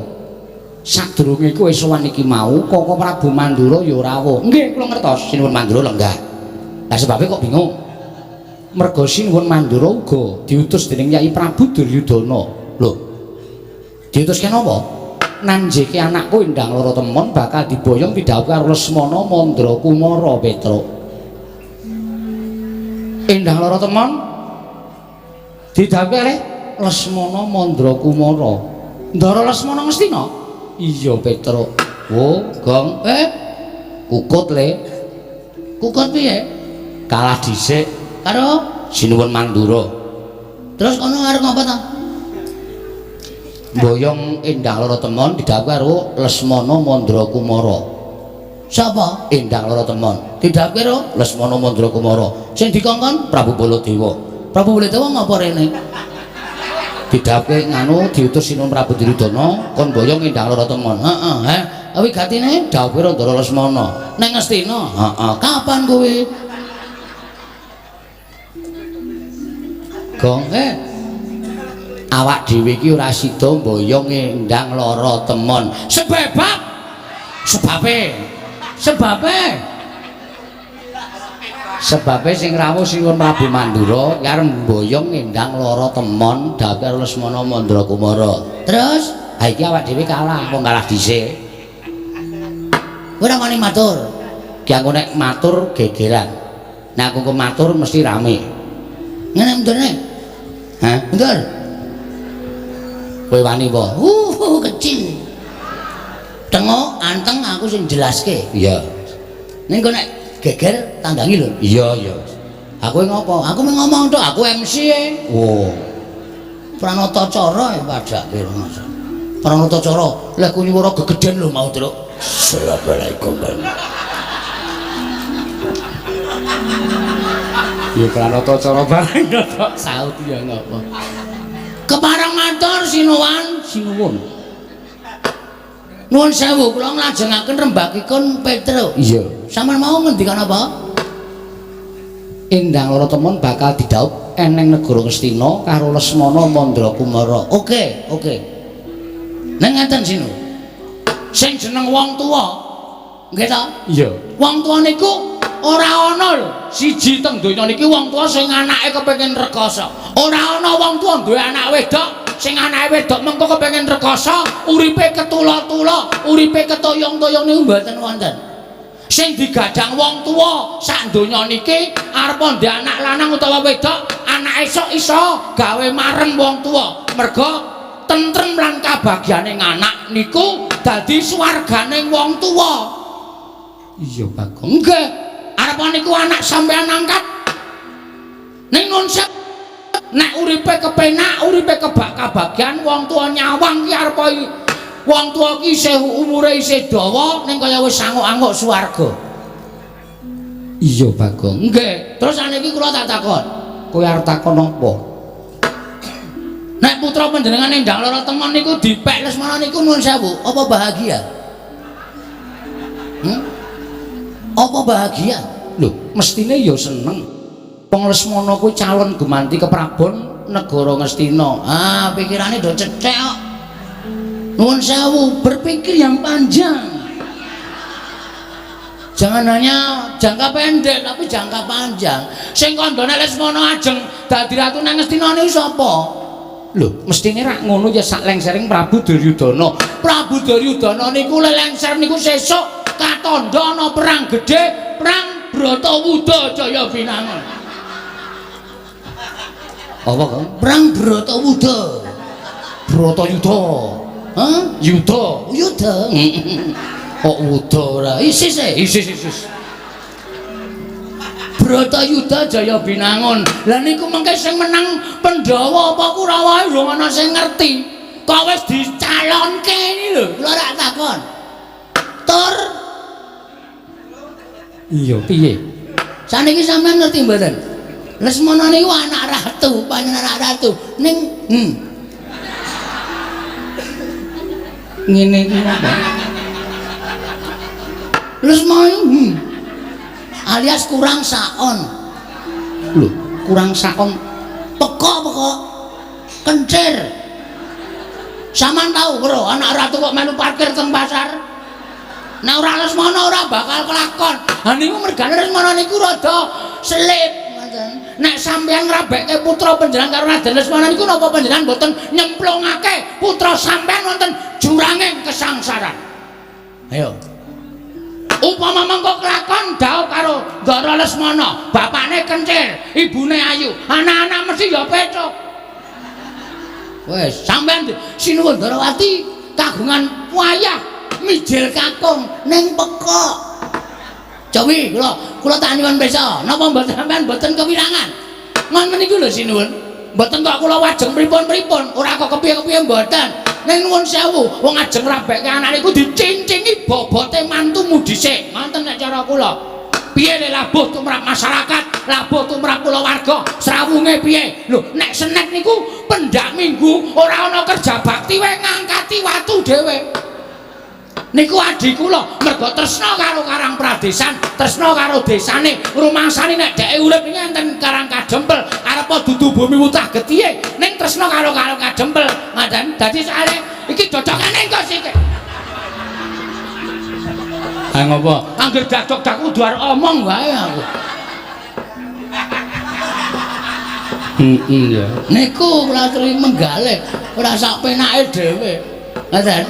Speaker 1: Sadurunge kowe sowan iki mau Koko Prabu Mandura ya rawuh. Nggih, kula ngertos Sinuwun Mandura lenggah. Lah sebabe kok bingung? Merga Sinuwun Mandura uga diutus dening Yai Prabu Duryudana. Lho. Diutuske napa? Nanjeke anakku Endang Lara Temon bakal diboyong pidhawuh karo Lesmana Mandra Kumara Petruk. Endang Lara Temon didhawuhi kalih Lesmana Mandra Kumara. Ndara Lesmana Ngastina? Iya Petruk. Wo, Gong. Kukut le.
Speaker 3: Kukut piye?
Speaker 1: Kalah dhisik
Speaker 3: karo
Speaker 1: Sinuwun Mandura.
Speaker 3: Terus kono arep ngapa ta?
Speaker 1: Boyong Endang Lara Temon didhawuhi karo Lesmana Mandra Kumara.
Speaker 3: Sapa?
Speaker 1: Endang Lara Temon.
Speaker 3: Didhawuhi karo
Speaker 1: Lesmana Mandra Kumara.
Speaker 3: Sing dikongkon
Speaker 1: Prabu Baladewa.
Speaker 3: Prabu Baladewa ngapa rene?
Speaker 1: Didhawuhi nganu diutus Sinuwun Prabu Duryudana kon boyong Endang Lara Temon.
Speaker 3: Heeh, he. Wigatine
Speaker 1: dawuhe Ndara Lesmana.
Speaker 3: Nang Ngastina.
Speaker 1: Heeh.
Speaker 3: Kapan kuwi?
Speaker 1: Gong, awak dhewe iki ora sida mboyong Endang Lara Temon. Sebab sebabe
Speaker 3: sebabe
Speaker 1: sebabe sing rawuh Sinuwun Prabu Mandura arep mboyong Endang Lara Temon dawuh karo Lesmana Mandra Kumara.
Speaker 3: Terus
Speaker 1: ha iki awak dhewe kalah, wong kalah dhisik.
Speaker 3: Ora wani matur.
Speaker 1: Ki aku nek matur gegeran. Nek aku matur mesti rame.
Speaker 3: Ngene mundurne.
Speaker 1: Hah?
Speaker 3: Mundur.
Speaker 1: Kowe wani apa?
Speaker 3: Kecil. Tengok anteng aku sing jelaske.
Speaker 1: Iya.
Speaker 3: Ning kok nek geger tanggangi lho.
Speaker 1: Iya, iya.
Speaker 3: Aku ngopo? Aku mung ngomong tok, aku MC e.
Speaker 1: Oh.
Speaker 3: Pranata cara ya padake Mas. Pranata cara, lek ku nyuwara gegeden lho mau, Truk.
Speaker 1: Assalamualaikum. Ya pranata cara bareng kok saut ya ngopo.
Speaker 3: Kepareng matur sinuwun,
Speaker 1: sinuwun.
Speaker 3: Nuwun sewu kula nglajengaken rembagipun Petruk.
Speaker 1: Iya.
Speaker 3: Sampeyan mau ngendikan apa?
Speaker 1: Endang Lara Temon bakal didhaup eneng negara Ngastina karo Lesmana Mandra Kumara.
Speaker 3: Oke, oke. Neng ngeten sinu. Sing jeneng wong tuwa. Nggih ta?
Speaker 1: Iya.
Speaker 3: Wong tuwa niku Ora ana lho siji teng donya niki wong tuwa sing anake kepengin rekoso. Ora ana wong tuwa duwe anak wedok sing anake wedok mengko kepengin rekoso, uripe ketula-tula, uripe ketoyong-toyong niku mboten wonten. Sing digadang wong tuwa sak donya niki arep ndek anak lanang utawa wedok, anak esuk iso gawe marem wong tuwa. Merga tentrem lan kabagyane anak niku dadi swargane wong tuwa. Iya, Bagong. Nggih. Arep niku anak sampean angkat. Ning nun nek uripe kepenak, uripe kebak kabagyan, wong tuwa nyawang ki arep wong tuwa ki isih umure isih dawa ning kaya wis anguk-anguk swarga. Iya, Bagong. Nggih. Terus saniki kula tak takon. Kowe arep takon apa? Nek putra panjenengan endang lara temon niku dipek Lesmana niku nuwun sewu, apa bahagia? Apa bahagia? Lho, mestine ya seneng. Wong Lesmana kuwi calon gemanti keprabon negara Ngastina. Ah, pikirane do cethek kok. Nuwun sewu, berpikir yang panjang. Jangan hanya jangka pendek tapi jangka panjang. Sing kandhane Lesmana ajeng dadi ratu nang Ngastina niku sapa? Lho, mestine rak ngono ya sak lengsering Prabu Duryudana. Prabu Duryudana niku lelengser niku sesuk katandha ana perang gedhe, perang Bratawuda Jaya Binangun. Apa, Kang? Perang Bratawuda. Bratayuda. Hah? Yuda. Yuda. Kok wuda ora? Isis e, isis isis. Bratayuda Jaya Binangun. Lah niku mengke sing menang Pandhawa apa Kurawa urung ana sing ngerti. Kok wis dicalonke iki lho, kula rak takon. Tur iya, piye? Saniki sampean ngerti mboten? Lesmana niku anak ratu, panjenengan anak ratu. Ning ngene iki apa? Lesmana alias kurang saon. Lho, kurang saon pekok-pekok kencir. Sampean tahu bro, anak ratu kok melu parkir teng pasar? Nek ora Lesmana ora bakal kelakon. Ha niku mergane Lesmana niku rada selip ngoten. Nek sampeyan ngrabekke putra panjenengan karo Raden Lesmana niku napa panjenengan mboten nyemplungake putra sampeyan wonten juranging kesangsaran? Ayo. Upama mengko kelakon dhaup karo Ndara Lesmana, bapakne kencir, ibune ayu, anak-anak mesti ya pecuk. Wes, sampeyan sinuwun Ndarawati kagungan wayah mijil kakung ning pekok. Cowi kula tak nyuwun pirsa, napa mboten sampeyan mboten kewirangan? Ngoten niku lho sinuwun. Mboten kok kula wajeng pripun-pripun, ora kok kepiye-kepiye mboten. Ning nuwun sewu, wong ajeng rabekke anak niku dicincingi bobote mantumu dhisik. Ngoten nek cara kula. Piye le labuh tumrap masyarakat, labuh tumrap kulawarga, srawunge piye? Lho, nek senek niku pendak minggu ora ana kerja bakti wae ngangkati watu dhewe. Niku adhi kula mergo tresna karo Karang Pradesan, tresna karo desane, rumangsane nek dheke urip iki enten Karang Kadempel, arepa dudu bumi wutah getihe, ning tresna karo Karang Kadempel. Ngoten. Dadi soalé iki dodokane engko sik. Ha ngopo? Angger dadok-dak kudu arep omong wae aku. Heeh ya. Niku kula aturi menggalih, ora sak penake dhewe. Ngoten.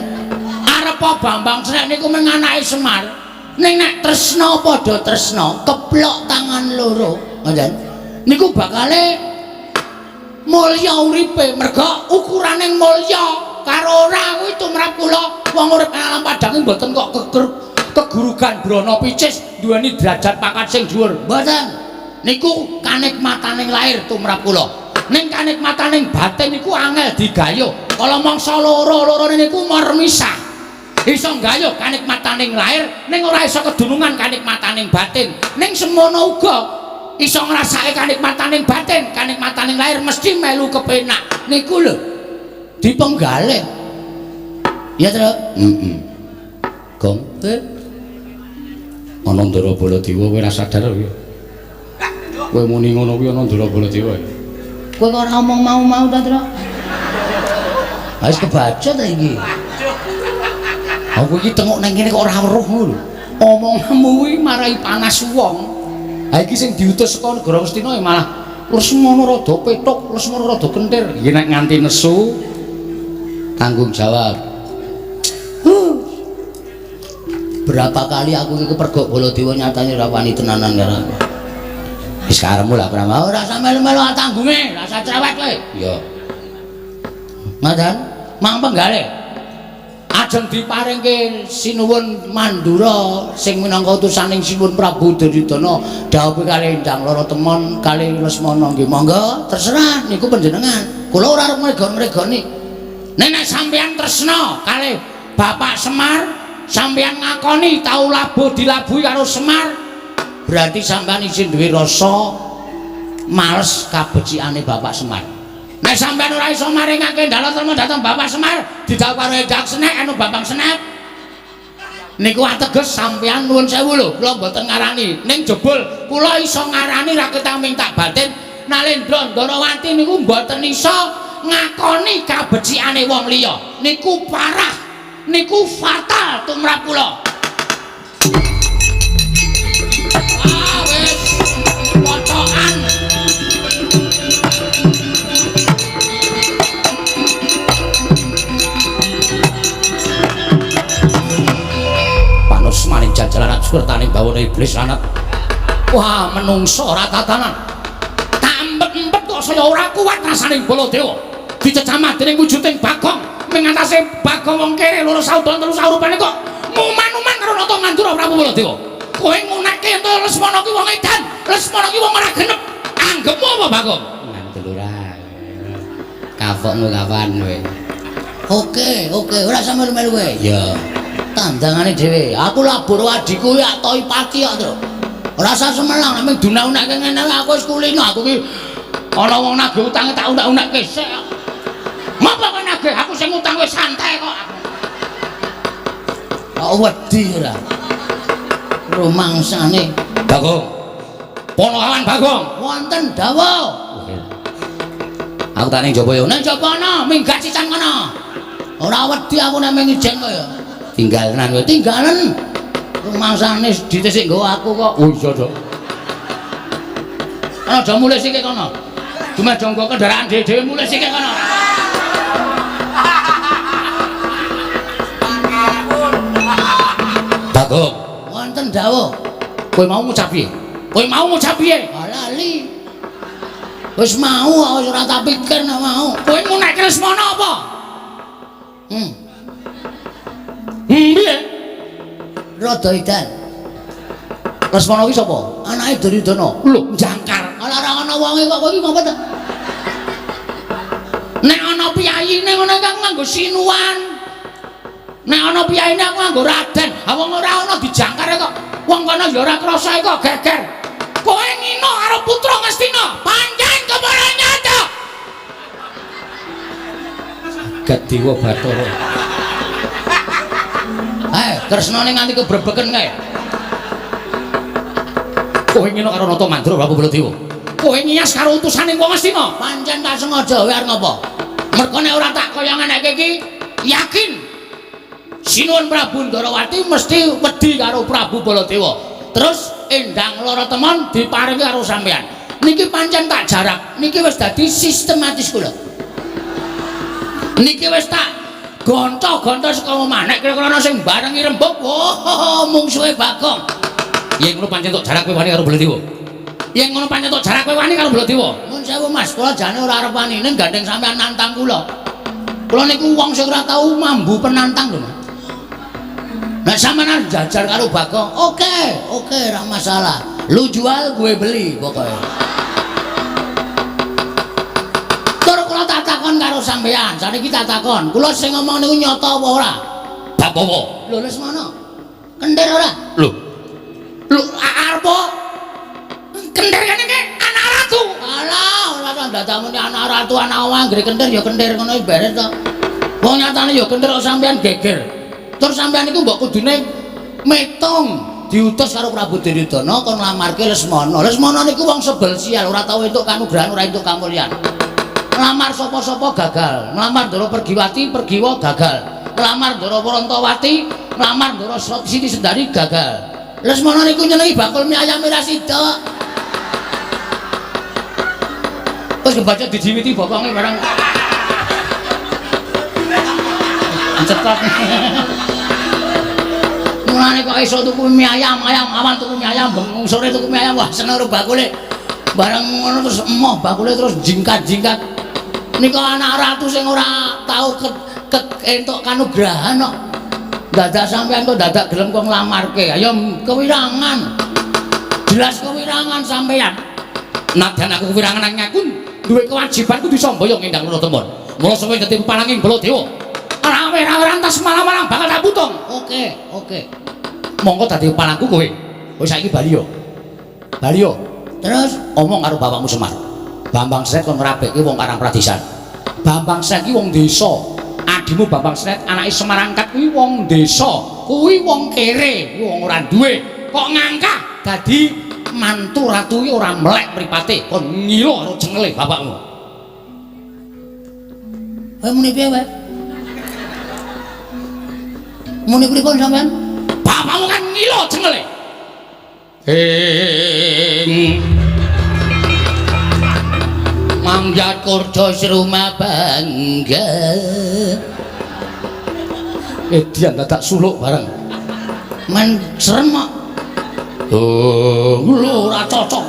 Speaker 3: Arepa Bambang Srek niku mung anake Semar. Ning nek tresna padha tresna, keplok tangan loro, ngoten. Niku bakale mulya uripe, merga ukurane mulya karo ora kuwi tumrap kula wong urip alam padang mboten kok kegurugan brana picis duweni derajat pangkat sing dhuwur. Mboten. Niku kanikmataning lahir tumrap kula. Ning kanikmataning batin niku angel digayuh. Kala mangsa loro-lorone niku marmisah. Iso nggayuh kanikmataning lahir ning ora iso kedunungan kanikmataning batin. Ning semono uga iso ngrasake kanikmataning batin, kanikmataning lahir mesti melu kepenak. Niku lho dipenggalih. Ya, Tru? Heeh. Gong, ana Ndara Baladewa kowe ora sadar kowe. Kowe muni ngono kuwi ana Ndara Baladewa. Kowe kok ora omong mau-mau ta, Tru? Wis kebaca ta iki. Aku iki tengok nang kene kok ora weruh ngono lho. Omonganmu kuwi marai panas wong.
Speaker 1: Ha iki sing diutus saka negara Ngastina ya malah Lesmana rada pethuk, Lesmana rada kentir. Iki nek nganti nesu tanggung jawab.
Speaker 4: Berapa kali aku iki kepergok Baladewa nyatane ora wani tenanan karo aku.
Speaker 1: Wis karepmu lah Prama.
Speaker 4: Ora usah melu-melu tanggunge, ora usah cerewet kowe.
Speaker 1: Iya.
Speaker 4: Ngoten, mang penggalih. Ajeng diparingke Sinuwun Mandura sing minangka utusaning Sinuwun Prabu Duryudana dhawuhe kalih Endang Lara Temon kalih Lesmana nggih monggo terserah niku panjenengan. Kula ora arep ngregon-ngregoni.
Speaker 3: Nek sampeyan tresna kalih Bapak Semar, sampeyan ngakoni tau labuh dilabuhi karo Semar,
Speaker 4: berarti sampeyan isih duwe rasa males kabecikane Bapak Semar.
Speaker 3: Nek sampeyan ora iso maringake dalan trema dhateng Bapak Semar, didhawuh karo Endang Senek anu Bambang Senek.
Speaker 4: Niku ateges sampeyan nuwun sewu lho, kula mboten ngarani.
Speaker 3: Ning jebul kula iso ngarani ra ketaming tak batin Nalendra Ndarawati niku mboten iso ngakoni kabecikane wong liya. Niku parah, niku fatal tumrap kula. Ah wis pocokan.
Speaker 1: Panus maning jajalan sukertaning bawana iblis lanat. Wah, menungso ora tatanan.
Speaker 3: Tak empet-empet kok saya ora kuat rasaning Baladewa. Dicecamah dening wujuding Bagong, mengatasi Bagong wong kere loro saudara telu saurupane kok muman-uman karo Nata Mandura Prabu Baladewa. Kowe ngunekke ento Lesmana ki wong edan, Lesmana ki wong ora genep. Anggepmu apa Bagong?
Speaker 1: Ngandel ora. Kapokmu kapan kowe?
Speaker 4: Oke, oke, ora usah melu-melu kowe.
Speaker 1: Iya.
Speaker 4: Tandangane dhewe. Aku labur adhiku ya toy pati kok, Tru. Ora usah semelang nek mung dunau-unake ngene aku wis kulino aku ki
Speaker 3: ana wong nagih utange tak unak-unakke sik. Mapa kowe nagih? Aku sing utang wis santai kok.
Speaker 4: Kok wedi ora? Rumangsane
Speaker 1: Bagong.
Speaker 3: Ponokawan Bagong.
Speaker 4: Wonten dawuh.
Speaker 1: Aku tak ning jaba ya.
Speaker 4: Ning jaba ana, minggat sisan kono. Ora wedi aku nek mung ijen kok ya.
Speaker 1: Tinggal tenan kowe.
Speaker 4: Tinggalen. Rumangsane dite sik nggawa aku kok.
Speaker 1: Oh iya, Dok.
Speaker 3: Ana aja mulih sik kono. Dumeh nggo kendaraan dhewe-dhewe mulih sik kono.
Speaker 1: Bagong.
Speaker 4: Wonten dawuh.
Speaker 1: Kowe mau ngucap piye?
Speaker 3: Kowe mau ngucap piye?
Speaker 4: Lali. Wis mau wis ora tak pikir nek mau.
Speaker 3: Kowe ngunekke Lesmana apa? Piye?
Speaker 4: Rada edan.
Speaker 1: Lesmana ki sapa?
Speaker 4: Anake Duryudana.
Speaker 3: Lho, jangkar.
Speaker 4: Ala ora ana wonge kok kowe iki ngapa ta?
Speaker 3: Nek ana piyayine ngono iki aku nganggo sinuwan. Nek ana piyayine aku nganggo raden. Ha wong ora ana dijangkar kok. Wong kono ya ora krasa kok geger. Kowe ngino karo putra Ngastina, pancen kepara nyata.
Speaker 1: Gadewa Bathara.
Speaker 4: Kresnane nganti kebrebeken kae.
Speaker 1: Kowe ngino karo Nata Mandura Prabu Baladewa.
Speaker 3: Kowe ngiyas karo utusane wong Ngastina.
Speaker 4: Pancen tak sengaja kowe arep ngopo?
Speaker 3: Mergo nek ora tak kaya ngeneke iki, yakin Sinuwun Prabu Ndarawati mesti wedi karo Prabu Baladewa. Terus Endang Lara Temon diparingi karo sampean.
Speaker 4: Niki pancen tak jarak, niki wis dadi sistematis kula.
Speaker 3: Niki wis tak gonto-gonto saka omah. Nek kira-kira ana sing barengi rembug,
Speaker 4: oh, mungsuhe Bagong.
Speaker 1: Yen ngono pancen tok jarak kowe wani karo Baladewa.
Speaker 3: Yen ngono pancen tok jarak kowe wani karo Baladewa.
Speaker 4: Nuwun sewu Mas, kula jane ora arep wani ning gandeng sampean nantang kula. Kula niku wong sing ora tau mambu penantang lho, Mas. Nek sampean jajar karo Bagong, oke, oke, ora masalah. Lu jual, gue beli pokoknya. Tur kula tak takon karo sampean, saniki tak takon. Kula sing ngomong niku nyata apa ora?
Speaker 1: Bab apa?
Speaker 4: Lho Lesmana. Kendir ora?
Speaker 1: Lho.
Speaker 3: Lho arep kendir kene iki anak ratu.
Speaker 4: Alah, ora dadak muni anak ratu anak omah anggere kendir ya kendir ngono beres to. Wong nyatane ya kendir kok sampean geger. Terus sampean niku mbok kudune metung diutus karo Prabu Duryudana kon nglamarke Lesmana. Lesmana niku wong sebel sial, ora tau entuk kanugrahan, ora entuk kamulyan. Nglamar sapa-sapa gagal, nglamar Ndara Pergiwati, Pergiwa gagal. Nglamar Ndara Warantawati, nglamar Ndara Siti Sendari gagal. Lesmana niku nyenengi bakul mie ayam ra sida. Wis kebaca dijiwiti bokonge barang. Cetot. Mulane kok iso tuku mie ayam, ayam awan tuku mie ayam, bengi sore tuku mie ayam, wah seneng karo bakule. Bareng ngono terus emoh bakule terus jingkat-jingkat. Nika anak ratu sing ora tau entuk kanugrahan kok. Dadak sampean kok dadak gelem kok nglamarke. Ayo kewirangan. Jelas kewirangan sampean.
Speaker 1: Nadyan aku kewirangan nanging aku duwe kewajiban kudu iso mboyong Endang Loro Temon. Mula suwe dadi palanging Baladewa. Rawe-rawe rantas malam-malam bakal tak putung.
Speaker 4: Oke, oke.
Speaker 1: Monggo dadi palangku kowe. Wis saiki bali yo. Bali yo.
Speaker 4: Terus
Speaker 1: omong karo bapakmu Semar. Bambang Sret kon ngrabekke wong Karang Pradisan. Bambang Sret ki wong desa. Adimu Bambang Sret anake Semar angkat kuwi wong desa. Kuwi wong kere, kuwi wong ora duwe. Kok ngangkah dadi mantu ratu ki ora melek mripate, kon ngilo karo cengele bapakmu.
Speaker 4: Kowe muni piye kowe? Muni pripun sampean?
Speaker 1: Bapakmu kan ngilo cengele. Ing
Speaker 4: Mangjat kurjo serumah bangga.
Speaker 1: Edian dadak suluk bareng.
Speaker 4: Men serem kok.
Speaker 1: Oh, lho ora cocok.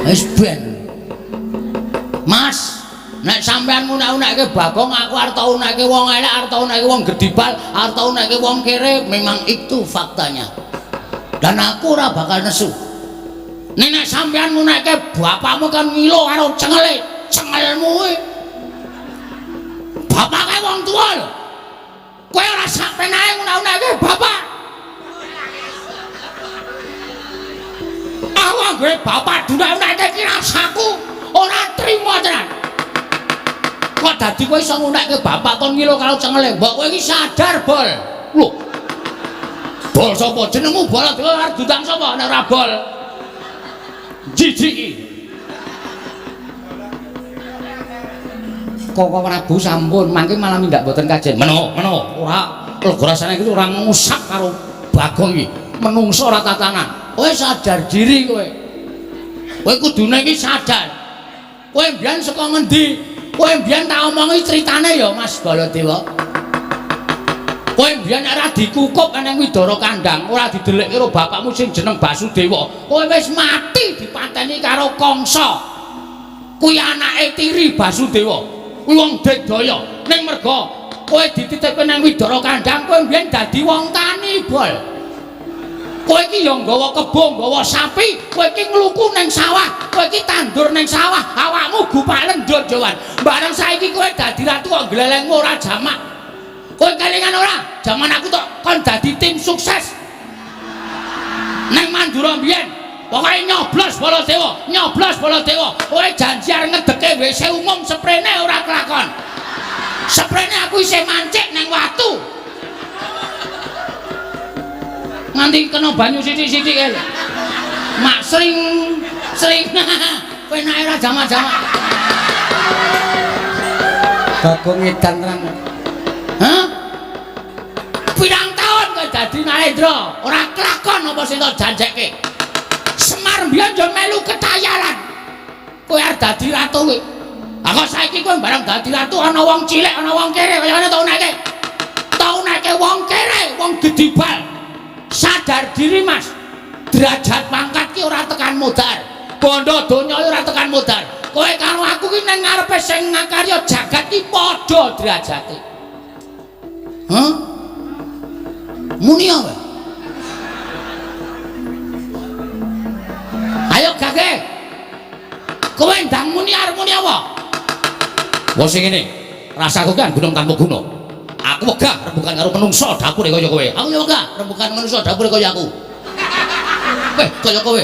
Speaker 4: Wis ben. Mas, nek sampean ngunek-unekke Bagong, aku arep tau unekke wong elek, arep tau unekke wong gedibal, arep tau unekke wong kere, memang itu faktanya. Dan aku ora bakal nesu.
Speaker 3: Nek nek sampean ngunekke bapakmu kan ngilo karo cengele, cengelmu kuwi. Bapake wong tuwa lho. Kowe ora sak penae ngunek-unekke bapak. Aku anggere bapak dunek-unekke iki rasaku ora trima tenan. Kok dadi kowe iso ngunekke bapak kon ngilo karo cengele? Mbok kowe iki sadar, Bol.
Speaker 1: Lho. Bol sapa?
Speaker 3: Jenengmu Baladewa arep diundang sapa nek ora Bol?
Speaker 1: Jijiki. Koko Prabu sampun mangke malah mindak mboten kajen. Meno, meno, ora lega rasane iki ora ngusap karo Bagong iki. Menungso ora tatanan.
Speaker 4: Kowe sadar diri kowe. Kowe kudune iki sadar. Kowe mbiyen saka ngendi? Kowe mbiyen tak omongi critane ya Mas Baladewa.
Speaker 3: Kowe mbiyen ora dikukup nang Widara Kandang, ora didelikke karo bapakmu sing jeneng Basudewa. Kowe wis mati dipateni karo Kangsa. Kuwi anake tiri Basudewa. Kuwi wong digdaya. Ning merga kowe dititipke nang Widara Kandang, kowe mbiyen dadi wong tani, Bol. Kowe iki ya nggawa kebo, nggawa sapi, kowe iki ngluku nang sawah, kowe iki tandur nang sawah, awakmu gupak lendut Jawan. Bareng saiki kowe dadi ratu kok glelengmu ora jamak. Kowe kelingan ora? Jaman aku tok kon dadi tim sukses. Nang Mandura mbiyen, pokoke nyoblos Baladewa, nyoblos Baladewa. Kowe janji arep ngedeke WC umum seprene ora kelakon. Seprene aku isih mancik nang watu. Nganti kena banyu sithik-sithik kae lho. Mak sring sring penake ora jamak-jamak.
Speaker 1: Bagong edan tenan.
Speaker 4: Hah?
Speaker 3: Pirang taun kowe dadi Narendra, ora kelakon apa sing tok janjekke. Semar mbiyen yo melu ketayalan. Kowe arep dadi ratu kowe. Ah kok saiki kowe bareng dadi ratu ana wong cilik, ana wong kere kaya ngene tok uneke. Tok uneke wong kere, wong gedibal. Sadar diri Mas. Derajat pangkat ki ora tekan modar. Bondo donya ora tekan modar. Kowe karo aku ki nang ngarepe sing ngakarya jagat ki padha derajate.
Speaker 4: Hah? Muni apa?
Speaker 3: Ayo gage. Kowe ndang muni arep muni apa?
Speaker 1: Wong sing ngene, rasaku kan gunung tanpa guna. Aku wegah rembukan karo menungso dapure kaya kowe.
Speaker 4: Aku ya wegah rembukan menungso dapure kaya aku. Weh, kaya kowe.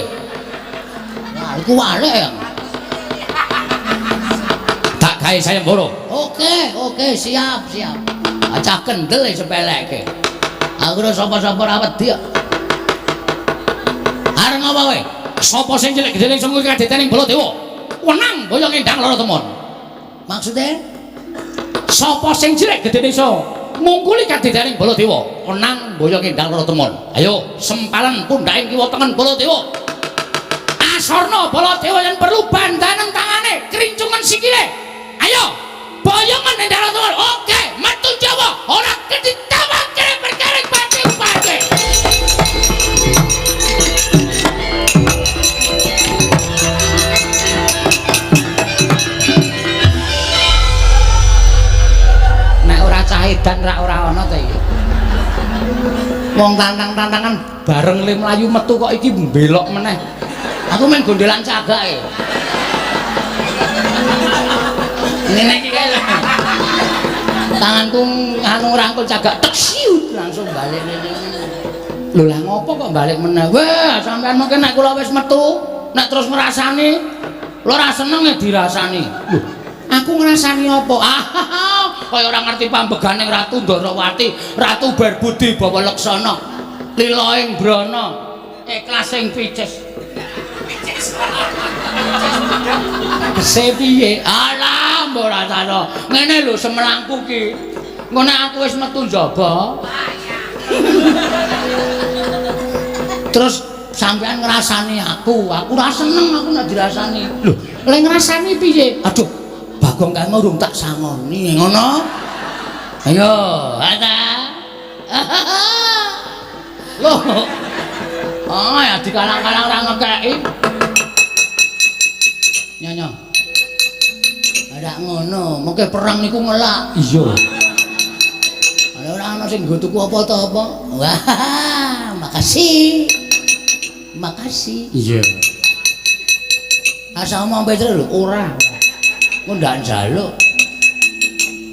Speaker 4: Wah, iku walek ya.
Speaker 1: Tak gawe sayembara.
Speaker 4: Oke, oke, siap, siap. Acah kendel e sepeleke. Aku ora sapa-sapa ora wedi kok. Arep ngapa kowe?
Speaker 1: Sapa sing cilik gedhe ning semua kadetening Baladewa? Wenang boyong Endang Loro Temon.
Speaker 4: Maksude?
Speaker 1: Sapa sing cilik gedhe iso ngungkuli kadetening Baladewa? Wenang boyong Endang Loro Temon. Ayo sempalan pundhaking kiwa tengen Baladewa.
Speaker 3: Asorna Baladewa yen perlu bandanen tangane, krincungan sikile. Ayo, boyongan Endang Loro Temon. Oke, metu Jawa, ora ketitawak kene perkara pati-pati. Nek ora cah edan rak ora ana ta iki. Wong tantang-tantangan bareng le mlayu metu kok iki mbelok meneh. Aku main gondelan cagake. Ngene iki kae. Tanganku anu rangkul cagak tek siut langsung balik ngene. Lho lah ngopo kok balik meneh? Wah, sampean mungkin nek kula wis metu, nek terus ngrasani, kula ora seneng ya dirasani. Lho, aku ngrasani apa? Ah, kaya ora ngerti pambegane Ratu Ndorowati, Ratu Barbudi Bawa Leksana, lila ing brana, ikhlas ing pices. Gese piye? Alah, mbok ora tano. Ngene lho semelangku ki. Engko nek aku wis metu njaba. Terus sampean ngrasani aku, aku ora seneng aku nek dirasani. Lho, lek ngrasani piye? Aduh, Bagong kae mau urung tak sangoni, ngono. Ayo, ada. Loh. Oh, ya dikalang-kalang ora ngekeki. Nyonya. Ora ngono, mengke perang niku ngelak. Iya. Ana ora ana sing nggo tuku apa ta apa. Wah, makasih. Makasih. Iya. Asal omong Petro lho, ora. Engko ndak njaluk.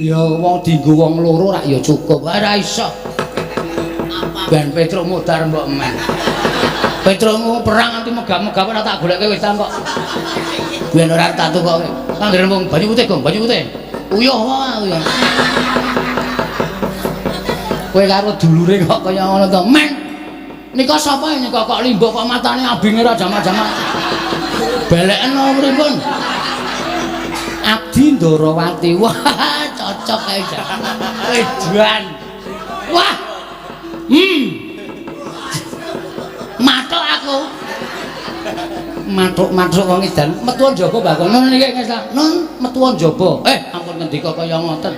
Speaker 3: Ya wong dienggo wong loro rak ya cukup. Ora iso. Ben Petro modar mbok men. Petro perang nganti megah-megah ora tak goleke wis kok. Ben ora tak tukoke. Anggere wong banyu putih, Gong, banyu putih. Uyuh wae aku ya. Kowe karo dulure kok kaya ngono to, men. Nika sapa nika kok limbuk kok matane abinge ra jamak-jamak. Beleken pripun? Abdi Ndorowati. Wah, cocok ae. Edan. Wah. Mathuk aku. Mathuk-mathuk wong edan. Metu njaba Bagong. Nun niki ngesah. Nun metu njaba. Ampun ngendika kaya ngoten.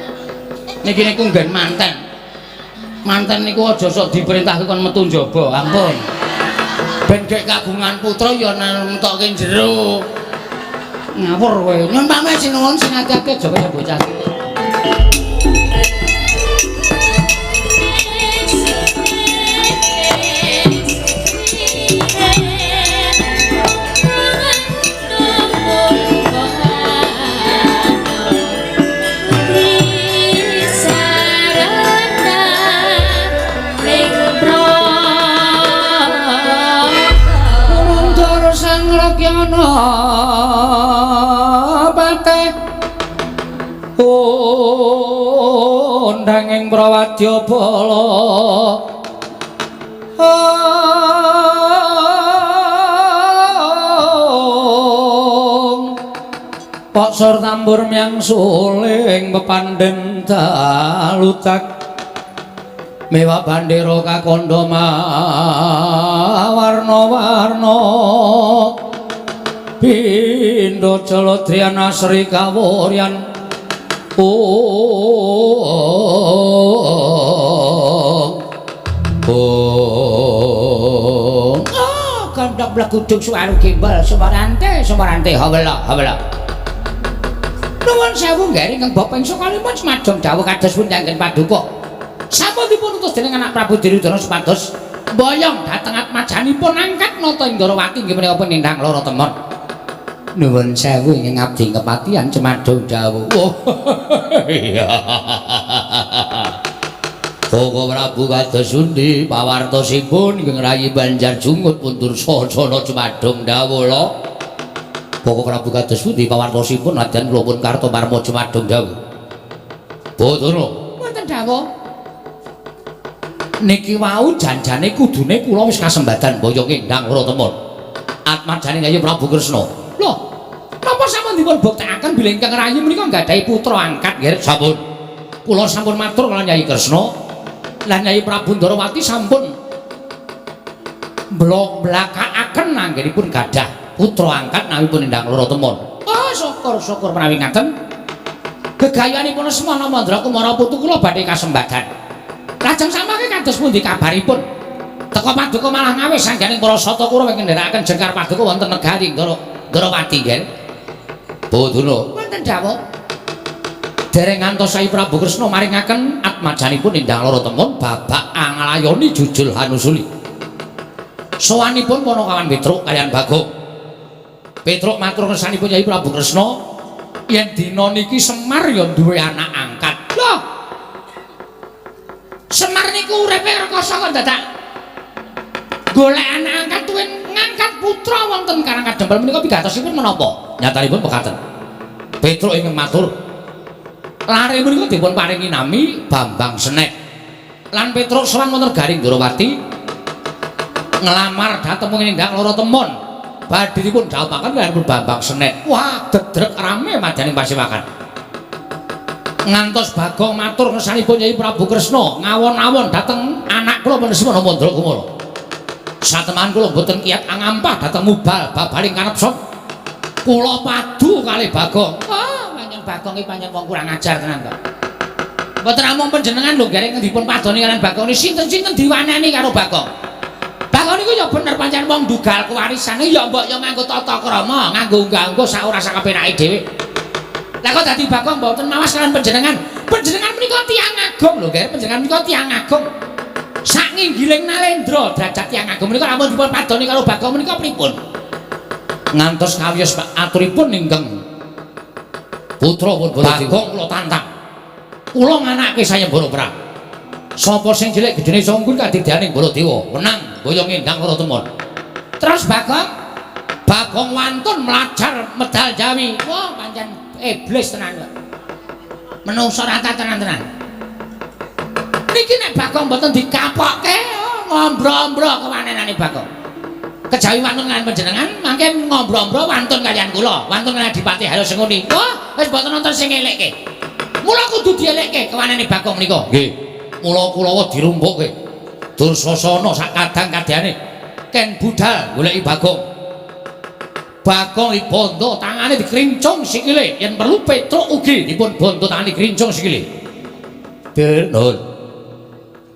Speaker 3: Niki niku nggen manten. Manten niku aja sok diperintahke kon metu njaba. Ampun. Ben gek kagungan putra ya netokke jero. Ngawur kowe. Nyun pamit sinuwun sing ati-ati aja kaya bocah cilik. Undang ing prawadya bala Paksor tambur myang suling pepandhen dalutak mewah bandera kakandha mawarna-warna pindha jaladriyan asri kawuryan. Oh, gandhok blegudung suwaru gembel sumarante sumarante hawela hawela. Nuwun sewu nggih ingkang bapa ing sukalipun semadong dawuh kados pundi anggen paduka. Sampun dipun utus dening anak Prabu Duryudana supados mboyong dhateng atmajanipun angkat nata ing Ndorowati inggih menika pun nindang lara temon. Nuwun sewu ingkang abdi kepatihan cemadong dawuh. Oh iya. Koko Prabu kados pundi pawartosipun ingkang rayi Banjar Jungut pundur sasana cemadong dawuh lho. Koko Prabu kados pundi pawartosipun nadyan kula pun Kartomarma cemadong dawuh. Bathara wonten dawuh. Niki wau janjane kudune kula wis kasembadan boyong endang lara temon. Atmajane Kyai Prabu Kresna. Lho, napa sampun dipun buktekaken bilih ingkang rayi menika nggadahi putra angkat nggih? Sampun. Kula sampun matur kaliyan Kyai Kresna. Lan Kyai Prabu Ndorowati sampun blok-blakakaken anggenipun gadah
Speaker 1: putra angkat nawi pun Endang Loro Temon.
Speaker 3: Oh, syukur-syukur menawi ngaten. Gegayanipun Semana Mandra Kumara putu kula badhe kasembadan. Lajeng samangke kados pundi kabaripun? Teka paduka malah ngawis sangganing para sata Kurawa ingkang ndherekaken jengkar paduka wonten negari Ndrawati nggih.
Speaker 1: Boduna
Speaker 3: Wonten dawuh.
Speaker 1: Dereng ngantos Sai Prabu Kresna maringaken atmajanipun Endang Loro Temon babak anglayoni jujul hanusuli. Sowanipun Panakawan Petruk kaliyan Bagong. Petruk matur ngersanipun Yai Prabu Kresna yen dina niki Semar ya duwe anak angkat.
Speaker 3: Loh. Semar niku uripe rekoso kok dadak golek anak angkat tuwin ngangkat putra wonten Karang Kadempel menika pigatosipun menapa?
Speaker 1: Nyatanipun mekaten. Petruk ingkang matur lare menika dipun paringi nami Bambang Senek. Lan Petruk sowan wonten Garing Ndrawati nglamar dhateng Endang Loro Temon. Badhipun dhawuhaken kaliyan Bambang Senek. Wah, dedrek rame madaning pasewakan. Ngantos Bagong matur ngersanipun Yai Prabu Kresna ngawon-awon dhateng anak kula Semana Mandra Kumara. Sateman kula mboten kiyat angampah dhateng mubal babaling kanepson. Kula padu kalih Bagong.
Speaker 3: Wah, pancen Bagong iki pancen wong kurang ajar tenan kok. Mboten namung panjenengan lho gareng dipun padoni kaliyan Bagong sinten-sinten diwaneni karo Bagong. Bagong niku ya bener pancen wong ndugal kewarisan ya mbok ya nganggo tata krama, nganggo unggah-ungguh sak ora sakapenake dhewe. Lah kok dadi Bagong mboten mawas kaliyan panjenengan. Panjenengan menika tiyang agung lho, Ger. Panjenengan menika tiyang agung. Sak nginggiling nalendra derajat tiyang agung menika lamun dipun padoni karo Bagong menika pripun?
Speaker 1: Ngantos kawiyos aturipun ingkang putra pun Baladewa. Bagong kula tantang. Kula nganake sayembara perang. Sapa sing cilik gedene sanggun kadigdaning Baladewa wenang boyong Endang Loro Temon.
Speaker 3: Terus Bagong,
Speaker 1: Bagong wantun mlajar medal Jawi.
Speaker 3: Wah, pancen iblis tenan kok. Menungso rata tenan-tenan. Niki nek Bagong mboten dikapokke, ngombro-ombro kewanenane Bagong. Kejawi wantun kaliyan panjenengan, mangke ngombro-ombro wantun kaliyan kula, wantun kaliyan Adipati Haryo Sengkuni. Wah, wis mboten nonton sing elekke. Mula kudu dielekke kewanene Bagong menika.
Speaker 1: Nggih. Mula Kulawa dirumpukke. Dursasana sak kadang kadyane ken budal goleki Bagong. Bagong dibondo tangane dikrincung sikile, yen perlu Petruk ugi dipun bondo tangane dikrincung sikile.
Speaker 4: Dur,
Speaker 1: Nuwun.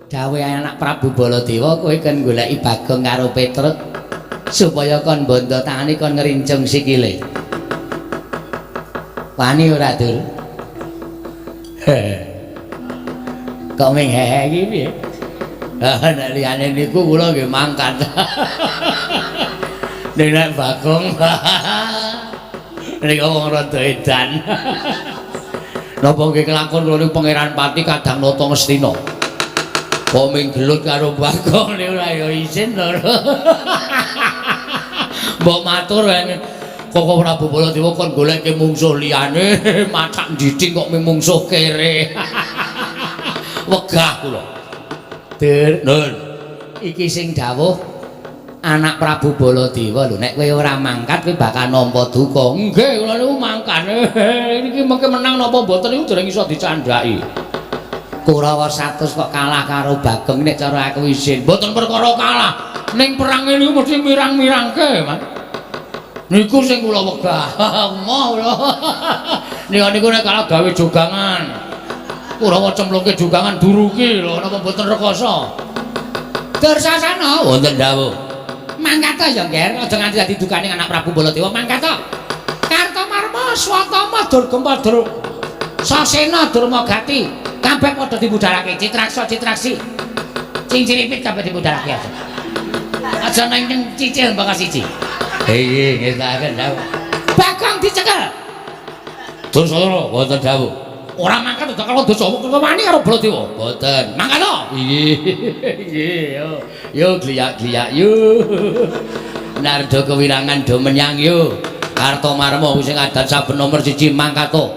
Speaker 4: Dawuhe anak Prabu Baladewa kowe kon goleki Bagong karo Petruk supaya kon bondo tangane kon ngrincung sikile. Wani ora, Dur? Kok ming hehe iki piye? Ah, nek liyane niku kula nggih mangkat. Nek nek Bagong niku wong rada edan.
Speaker 1: Napa nggih kelakon kula niku Pangeran Pati kadang nata Ngastina. Kok ming gelut karo Bagong
Speaker 4: niku ora ya isin lho.
Speaker 1: Mbok matur Koko Prabu Baladewa kon goleke mungsuh liyane, macak ndiding kok ming mungsuh kere. Wegah kula.
Speaker 4: Dur,
Speaker 1: Nun.
Speaker 4: Iki sing dawuh anak Prabu Baladewa lho, nek kowe ora mangkat kowe bakal nampa duka.
Speaker 1: Nggih, kula niku mangkat. Niki mengke menang napa mboten niku dereng iso dicandhaki.
Speaker 4: Kurawa 100 kok kalah karo Bagong nek cara aku isin.
Speaker 1: Mboten perkara kalah. Ning perang niku mesti mirang-mirangke, Mas. Niku sing kula wegah. Moh kula. Niku niku nek kalah gawe jogangan. Kurawa cemplungke jogangan duruki lho napa mboten rekoso.
Speaker 3: Dursasana
Speaker 1: wonten dawuh.
Speaker 3: Mangkat ta ya, Nger, aja nganti dadi dukane anak Prabu Baladewa mangkat ta. Kartomarma, Swatama, Durgempa, Dur Sasena, Durmagati, kabeh padha dibudalake. Citraksa, Citraksi. Cinciripit kabeh dibudalake aja. Aja nang cicil mbaka siji.
Speaker 1: Nggih, nggih tak dawuh.
Speaker 3: Bagong dicekel.
Speaker 1: Dursasana wonten dawuh.
Speaker 3: Ora mangkat udah kalau dosa wani karo Baladewa.
Speaker 1: Mboten.
Speaker 3: Mangkat to?
Speaker 1: Nggih. Nggih, yo. Yo gliyak-gliyak yo. Nardo kewirangan do menyang yo. Kartomarma sing adat saben nomor 1 mangkat to.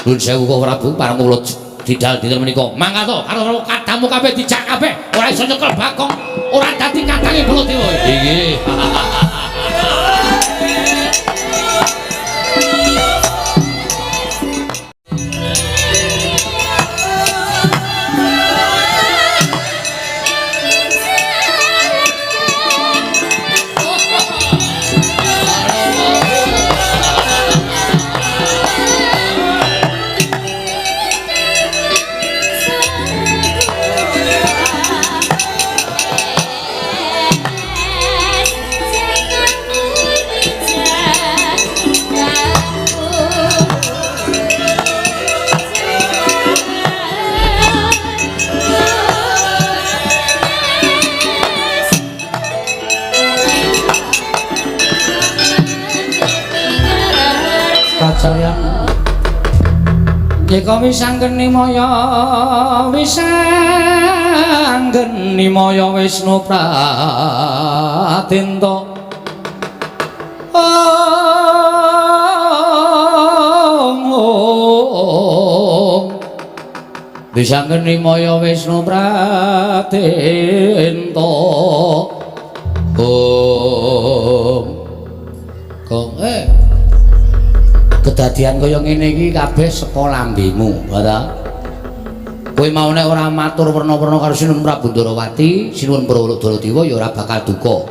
Speaker 1: Nuwun sewu Koko Prabu pareng kula didal dinten menika.
Speaker 3: Mangkat to karo kadamu kabeh dijak kabeh. Ora iso nyekel Bagong, ora dadi kadange Baladewa.
Speaker 1: Nggih. Yeka wisanggeni maya wisanggeni maya Wisnu Pradenta. Om wisanggeni maya Wisnu Pradenta. Om. Gong kedadian kaya ngene iki kabeh saka lambemu, ta? Kowe mau nek ora matur werna-werna karo Sinuwun Prabu Ndarawati, Sinuwun Prawola ya ora bakal duka.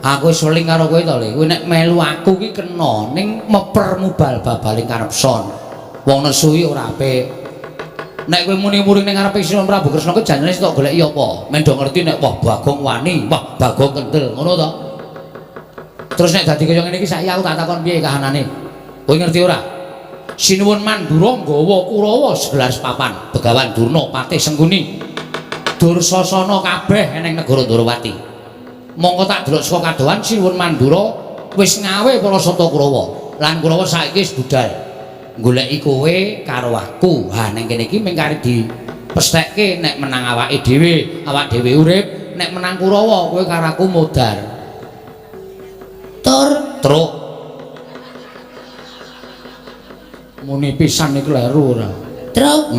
Speaker 1: Aku wis weling karo kowe to, Le. Kowe nek melu aku ki kena ning meper mubal babaling karepson. Wong nesu iki ora apik. Nek kowe muni-muni ning ngarepe Sinuwun Prabu Kresna kuwi janjane tok goleki apa? Men do ngerti nek wah Bagong wani, wah Bagong kendel, ngono to? Terus nek dadi kaya ngene iki saiki aku tak takon piye kahanane? Kowe ngerti ora? Sinuwun Mandura nggawa Kurawa 11 papan, Begawan Durna, Patih Sengkuni, Dursasana kabeh ning negara Ndorowati. Mongko tak delok saka kadohan Sinuwun Mandura wis ngawe para sata Kurawa. Lan Kurawa saiki wis budal goleki kowe karo aku. Ha ning kene iki mung kari dipesthekke nek menang awake dhewe, awak dhewe urip, nek menang Kurawa kowe karo aku modar. Tur truk muni pisan iki kleru ora?
Speaker 4: Truk.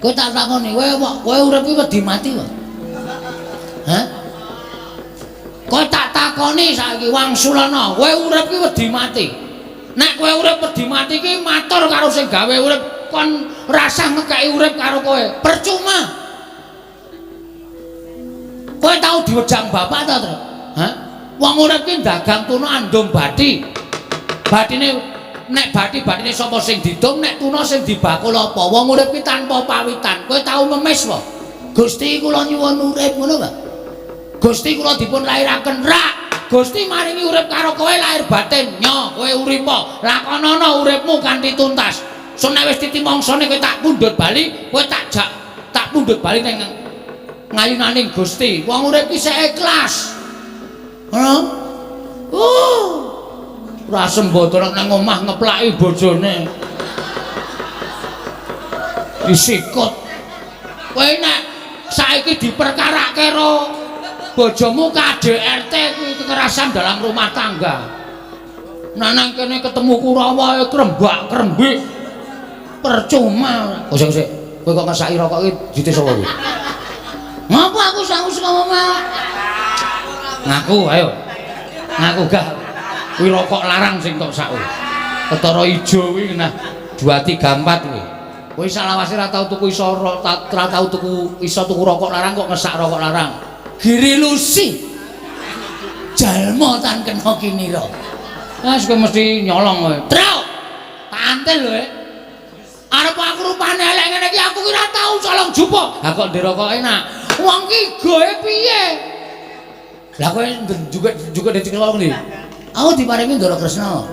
Speaker 4: Kowe tak takoni, kowe urip iki wedi mati kok. Hah?
Speaker 3: Kowe tak takoni saiki wangsulana, kowe urip iki wedi mati. Nek kowe urip wedi mati iki matur karo sing gawe urip, kon rasah ngekeki urip karo kowe. Percuma. Kowe tau diwejang bapak ta, Truk? Hah? Wong urip ki dagang tuna andum bathi. Bathine nek bathi-bathine sapa sing didum, nek tuna sing dibakul apa? Wong urip ki tanpa pawitan. Kowe tau memes wae.
Speaker 4: Gusti kula nyuwun urip ngono, Pak.
Speaker 3: Gusti kula dipun lairaken rak. Gusti maringi urip karo kowe lahir batin. Nyo, kowe uripa. Lakonana uripmu kanthi tuntas. Sun nek wis titi mangsane kowe tak pundhut bali, kowe tak jak tak pundhut bali ning ngayunaning Gusti. Wong urip ki sik ikhlas.
Speaker 4: Ngono.
Speaker 3: Ora sembodo nang omah ngeplaki bojone. Disikut. Kowe nek saiki diperkarake karo bojomu KDRT kuwi kekerasan dalam rumah tangga. Nah nang kene ketemu Kurawa krembak-krembik. Percuma.
Speaker 1: Oh sik sik, kowe kok ngesaki rokok iki dite sapa kuwi?
Speaker 4: Ngapa aku sangu saka omah?
Speaker 3: Ngaku ayo. Ngaku gah. Kuwi rokok larang sing tok saku. Ketara ijo kuwi nah 2 3 4 kuwi. Kowe salawase ora tau tuku iso ora tau tuku iso tuku rokok larang kok ngesak rokok larang.
Speaker 4: Giri lusi. Jalma tan kena kinira.
Speaker 3: Wes kowe mesti nyolong kowe. Truk. Tak antil lho. Arep aku rupane elek ngene iki aku ki ora tau colong jupuk. Ha kok ndek rokok enak. Wong ki goe piye? Lah kowe juga dadi wong ndi?
Speaker 4: Aku diparingi Ndara Kresna.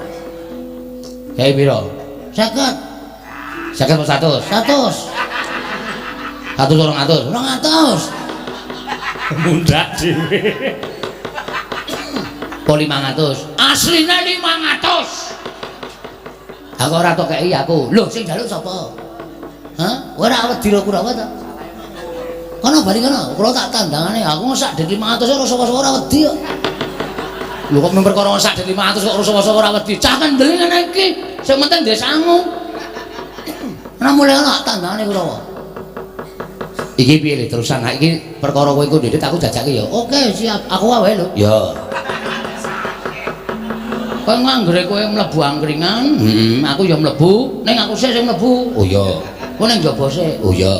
Speaker 1: Kae piro?
Speaker 4: 50.
Speaker 1: 50 apa 100?
Speaker 4: 100.
Speaker 1: 100 200.
Speaker 4: 200.
Speaker 1: Mundak dhewe. Po 500.
Speaker 3: Asline 500.
Speaker 1: Aku ora tok kei aku.
Speaker 4: Lho sing njaluk sapa? Hah? Ora wedi ro Kurawa ta? Kono bali kono, kula tak tandangane aku sak det 500 ora sapa-sapa ora wedi kok.
Speaker 3: Lho kok perkara sak det 500 kok ora sapa-sapa ora wedi. Cah kendel ngene iki, sing penting ndek sangu.
Speaker 4: Ora mulai ana tandangane Kurawa.
Speaker 1: Iki piye le terusan ha iki perkara kowe iku ndedit aku jajake ya.
Speaker 4: Oke, siap. Aku wae lho.
Speaker 1: Ya.
Speaker 3: Kowe nganggere kowe mlebu angkringan, aku ya mlebu, ning aku sik sing mlebu.
Speaker 1: Oh iya.
Speaker 4: Kowe ning njaba sik.
Speaker 1: Oh iya.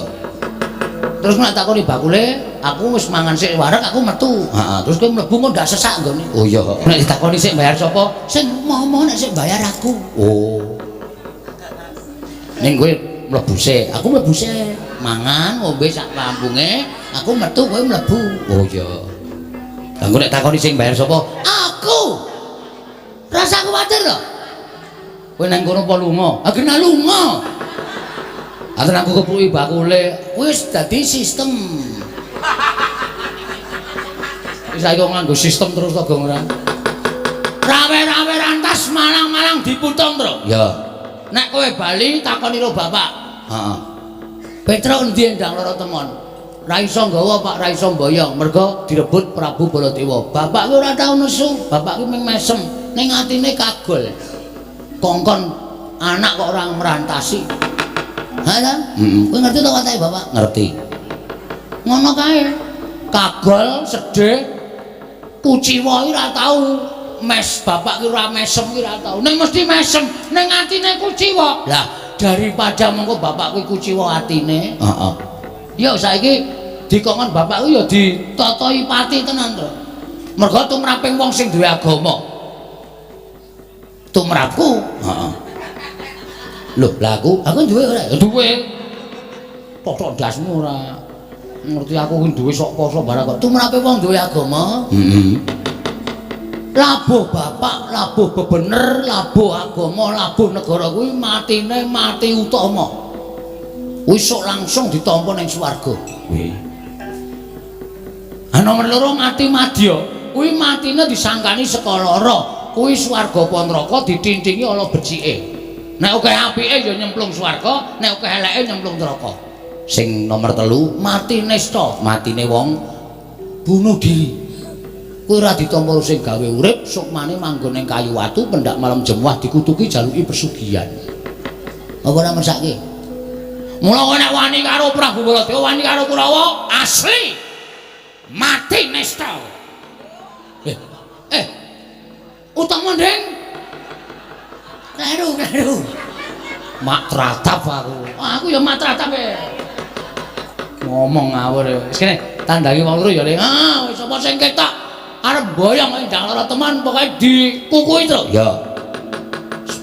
Speaker 4: Terus nek takoni bakule, aku wis mangan sik wareg aku metu.
Speaker 1: Heeh,
Speaker 4: terus kowe mlebu kok ndak sesak nggone.
Speaker 1: Oh iya. Nek ditakoni sik bayar sapa?
Speaker 4: Sing momo nek sik bayar aku.
Speaker 1: Oh. Ning kowe mlebu sik,
Speaker 4: aku mlebu sik. Mangan ngombe sak lambunge, aku metu kowe mlebu.
Speaker 1: Oh iya. Lah engko nek takoni sing bayar sapa?
Speaker 4: Aku. Rasa kuwatir lho.
Speaker 1: Kowe nang kono apa lunga?
Speaker 4: Ah kena lunga.
Speaker 1: Atur aku kepruki bakule.
Speaker 4: Wis dadi sistem.
Speaker 3: Wis saiki kok nganggo sistem terus to, Gong ora. Rawe-rawe rantas malang-malang diputung, Bro.
Speaker 1: Ya.
Speaker 4: Nek kowe bali takoni ro bapak.
Speaker 1: Heeh.
Speaker 4: Petruk endi Endang Loro Temon? Ra iso nggawa Pak, ra iso mboyong, mergo direbut Prabu Baladewa. Bapak ki ora tau nesu, bapak ki mung mesem, ning atine kagol. Kongkon anak kok ora merantasi. Ha ta?
Speaker 1: Heeh.
Speaker 4: Kowe ngerti to watake bapak?
Speaker 1: Ngerti.
Speaker 4: Ngono kae. Kagol, sedih, kuciwa ki ora tau mes, bapak ki ora mesem ki ora tau. Ning mesti mesem, ning atine kuciwa. Lah, daripada mengko bapak kuwi kuciwa atine.
Speaker 1: Heeh.
Speaker 4: Ya saiki dikongkon bapak kuwi ya ditatoi pati tenan to. Mergo tumraping wong sing duwe agama. Tumrapku.
Speaker 1: Heeh. Lho, lah aku
Speaker 4: Aku duwe ora?
Speaker 3: Ya duwe. Totok ndasmu ora. Ngerti aku kuwi duwe sok poso barang kok.
Speaker 4: Tumrape wong duwe agama.
Speaker 1: Heeh.
Speaker 4: Labuh bapak, labuh bebener, labuh agama, labuh negara kuwi matine mati utama. Kuwi sok langsung ditampa ning swarga.
Speaker 1: Kuwi.
Speaker 4: Ah nomor loro mati madya, kuwi matine disangkani saka lara. Kuwi swarga apa neraka ditintingi ala becike. Nek akeh apike ya nyemplung swarga, nek akeh eleke nyemplung neraka.
Speaker 1: Sing nomor 3
Speaker 4: Mati nesta,
Speaker 1: matine wong
Speaker 4: bunuh diri. Kuwi ora ditampa sing gawe urip, sukmane manggon ning kayu watu, pendak malam jemuah dikutuki jaluki pesugihan. Apa ora mesake?
Speaker 3: Mula kowe nek wani karo Prabu Baladewa, wani karo Kurawa, asli mati nesta.
Speaker 4: Eh. Utama, Ndeng. Kleru, kleru.
Speaker 3: Mak tratap aku.
Speaker 4: Aku ya mak tratap e.
Speaker 3: Ngomong ngawur. Wis kene tandangi wong loro ya, Le.
Speaker 4: Ah, wis apa sing ketok arep boyong Endang Loro Teman pokoke dikukuhi terus.
Speaker 1: Ya.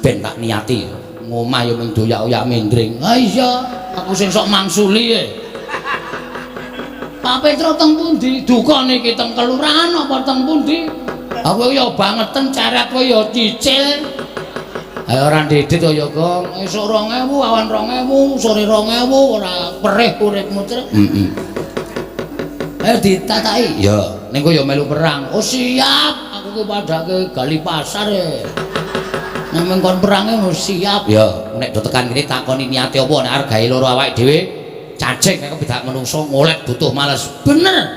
Speaker 1: Ben tak niati.
Speaker 3: Ngomah ya mung doyak-oyak mendring.
Speaker 4: Ha iya, aku sing sok mangsuli e. Pak Petro teng pundi? Duka niki teng kelurahan apa teng pundi? Aku ya bangeten ceret kowe ya cicil.
Speaker 3: Ayo ora ndedit to ya, Gong.
Speaker 4: Esuk 2000, awan 2000, sore 2000 ora perih uripmu, Truk.
Speaker 1: Heeh.
Speaker 4: Ayo ditataki.
Speaker 1: Ya, ning kowe ya melu perang.
Speaker 4: Oh siap, aku ki padake gali pasar e. Nek mung kon perange mesti siap.
Speaker 1: Ya, nek do tekan kene takoni niate apa nek arep gawe loro awake dhewe, cacing kaya kepidak menungso ngolet butuh males.
Speaker 4: Bener.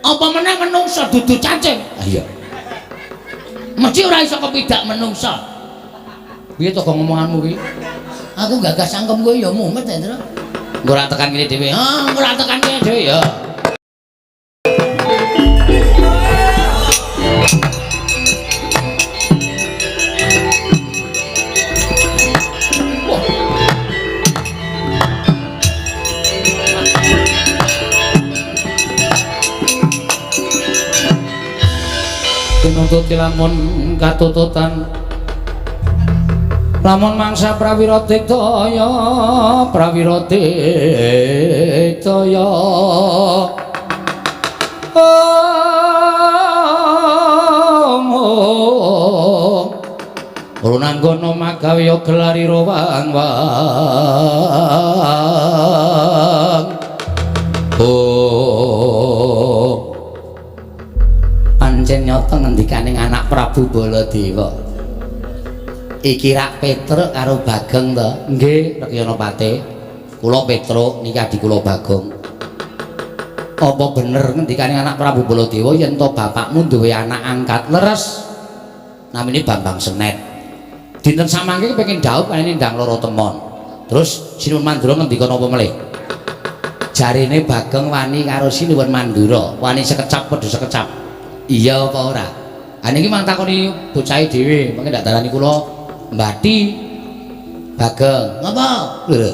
Speaker 4: Apa meneh menungso dudu cacing?
Speaker 1: Ah iya.
Speaker 4: Mesti ora iso kepidak menungso.
Speaker 3: Piye to Gong omonganmu ki?
Speaker 4: Aku gagas cangkem kowe ya mumet ya, Truk.
Speaker 1: Engko ora tekan kene dhewe.
Speaker 4: Ah, ora tekan kene dhewe
Speaker 1: Ya.
Speaker 3: Tinututi lamun katututan lamun mangsa prawira digdaya prawira digdaya om Runanggono magawe ya gelari rawang wang oh
Speaker 1: Pancen nyata ngendikaning anak Prabu Baladewa. Iki rak Petruk karo Bagong to? Nggih, Rekyana Pate. Kula Petruk niki adi kula Bagong. Apa bener ngendikaning anak Prabu Baladewa yen to bapakmu duwe anak angkat leres? Namine Bambang Senet. Dinten samangke kepengin dhaup kene Ndang Loro Temon. Terus Sinuwun Mandura ngendika napa melih? Jarine Bagong wani karo Sinuwun Mandura, wani sekecap padha sekecap. Iya apa ora? Ha niki mang takoni bocahe dhewe, mengke ndak darani kula mbati Bagong.
Speaker 4: Ngapa?
Speaker 1: Lho.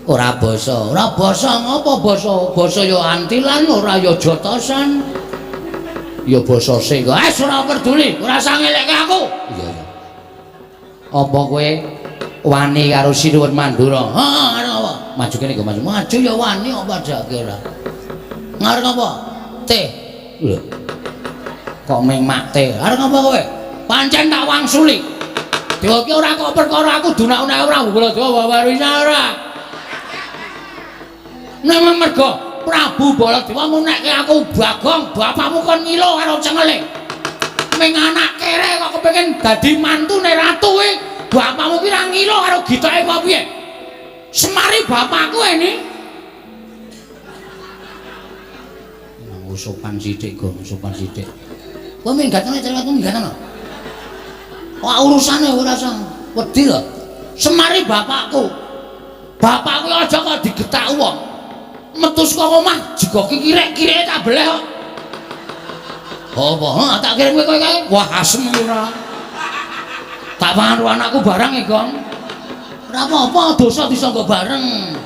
Speaker 1: Ora basa.
Speaker 4: Ora basa ngapa basa? Basa ya antilan ora ya jotosan.
Speaker 1: Ya basa sing.
Speaker 4: Wes ora peduli, ora usah ngelekke aku.
Speaker 1: Iya iya. Apa kowe wani karo Sinuwun Mandura?
Speaker 4: Heeh, arep apa?
Speaker 1: Maju kene kok maju.
Speaker 4: Maju ya wani apa padake ora. Ngarep apa? Teh.
Speaker 1: Lho. Kok meng makte?
Speaker 4: Arep apa kowe?
Speaker 3: Pancen tak wangsuli. Dewa ki ora kok perkara aku dunak-unake ora Baladewa warisa ora. Nek mergo Prabu Baladewa ngunekke aku Bagong, bapakmu kon ngilo karo cengele. Ming anak kere kok kepengin dadi mantune ratu kuwi. Bapakmu ki ra ngira karo gitoke apa piye? Semari bapakku ini. Nganggo sopan sithik, Gong, sopan sithik. Kowe minggat ana cerewetmu minggat ana. Wah urusane ora usah wedi lho. Semari bapakku. Bapakku aja kok digetak wong. Metu saka omah jigoki kirek-kireke tak beleh kok. Apa? Heh, tak kirim kowe kae. Wah, asem ora. Tak pangan anakku barang e, Gong. Ora apa-apa, dosa disangga bareng.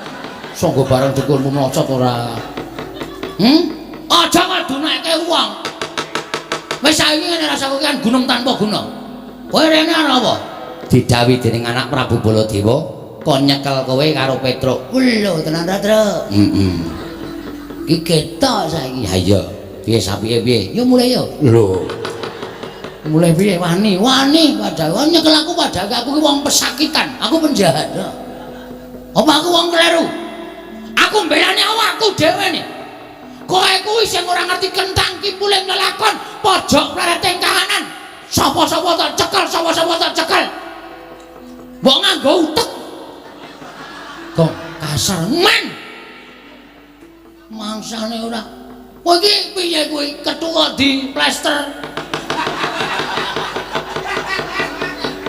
Speaker 3: Sangga bareng dukunmu mlocot ora. Aja kok dunake wong. Wis saiki ngene rasaku kan gunung tanpa guna. Kowe rene ana apa?
Speaker 1: Didhawuhi dening anak Prabu Baladewa kon nyekel kowe karo Petruk.
Speaker 4: Lho, tenan ra, Truk?
Speaker 1: Heeh.
Speaker 4: Iki ketok saiki.
Speaker 1: Ha iya. Piye sapike piye?
Speaker 4: Yo mulai yo.
Speaker 1: Lho.
Speaker 3: Mulai piye wani? Wani padahal nyekel aku padahal aku ki wong pesakitan, aku penjahat. Apa aku wong kleru? Aku mbelani awakku dhewe nih. Kowe kuwi sing ora ngerti kentang kimpuling lelakon, pojok plereting kahanan. Sapa-sapa tak cekel, sapa-sapa tak cekel. Mbok nganggo utek. Gong kasar men. Mangsane ora. Kowe iki piye kuwi ketua di plester?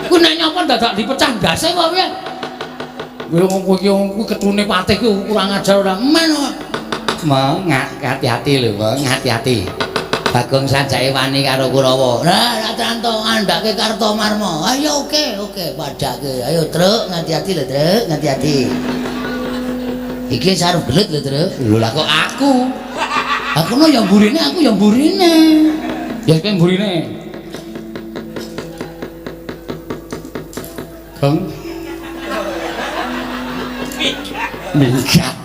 Speaker 3: Kuwi nek nyapa dadak dipecah ndase apa piye? Kowe wong iki wong kuwi ketune patih kuwi kurang ajar ora men.
Speaker 1: Mong hati-hati lho, Mong, hati-hati. Bagong sajake wani karo Kurawa.
Speaker 4: Lah, ra tranto ngandhake Kartomarma. Ayo oke, oke, padhake. Ayo Truk, hati-hati lho, Truk, hati-hati. Iki sarep gelut lho, Truk.
Speaker 1: Lho lah kok aku?
Speaker 4: Aku no ya mburine, aku ya mburine.
Speaker 3: Ya kowe mburine. Gong. Minggat.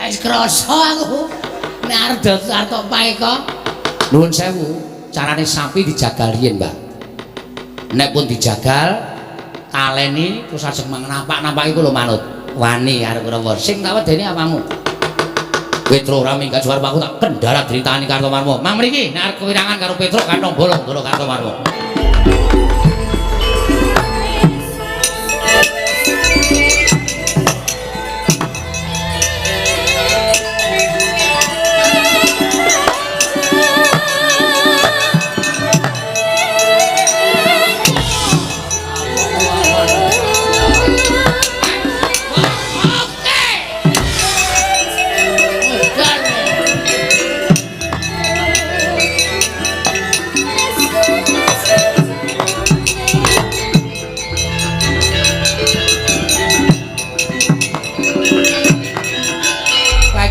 Speaker 4: Wis krasa aku. Nek arep arep paeka.
Speaker 1: Nuwun sewu, carane sapi dijagal riyin, Mbah. Nek pun dijagal, taleni terus ajeng napak-napak iku lho manut. Wani karo Kurawa. Sing tak wedeni apamu? Petruk ora minggat suara aku tak kendharat dritani Kartomarma. Mang mriki nek arep kewirangan karo Petruk kantong bolong karo Kartomarma.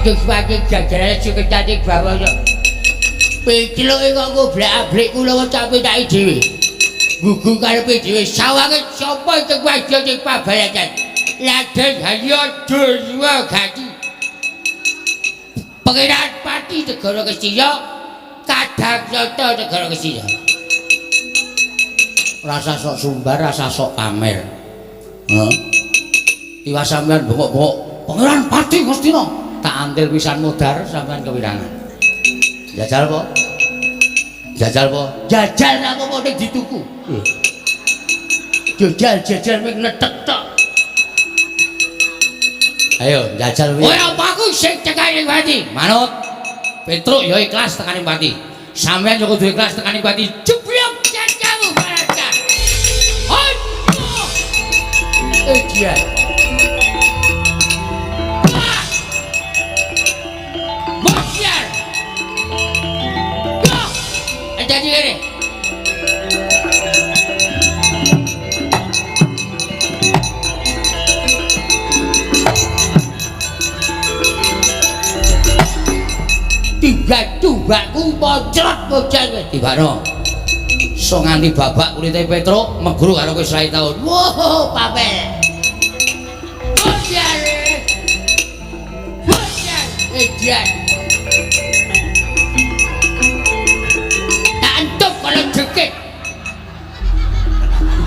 Speaker 4: Wajib-wajib jajaran sukecating bawana. Picluke kok goblak-ablik kula capitake dhewe. Gugu karepe dhewe sawange sapa sing wajib ing pabalatan. Raden Harya Durwa Gati. Pangeran Pati Negara Kestiya, Kadang Sata Negara Kestiya.
Speaker 3: Rasa sok sumbar, rasa sok pamer. Heeh. Tiwas sampean bengok-bengok, Pangeran Pati Ngastina. Tak antil pisan modar sampean kewirangan. Jajal po? Jajal po?
Speaker 4: Jajal apa apa ning dituku. Jajal jajal wing letek tok.
Speaker 1: Ayo jajal piye?
Speaker 3: Kowe apa aku sing cekake pati?
Speaker 1: Manut. Petruk ya ikhlas tekane pati.
Speaker 3: Sampeyan yo kudu ikhlas tekane pati. Jeblok cacamu baraka. Aduh.
Speaker 4: Iya.
Speaker 3: Jadi ngene.
Speaker 4: Tiga tubakku pocrot bocah
Speaker 1: tibakno. So nganti babak kulite Petruk meguru karo kowe 100 taun.
Speaker 4: Wow, papel. Bocah. Bocah, edan.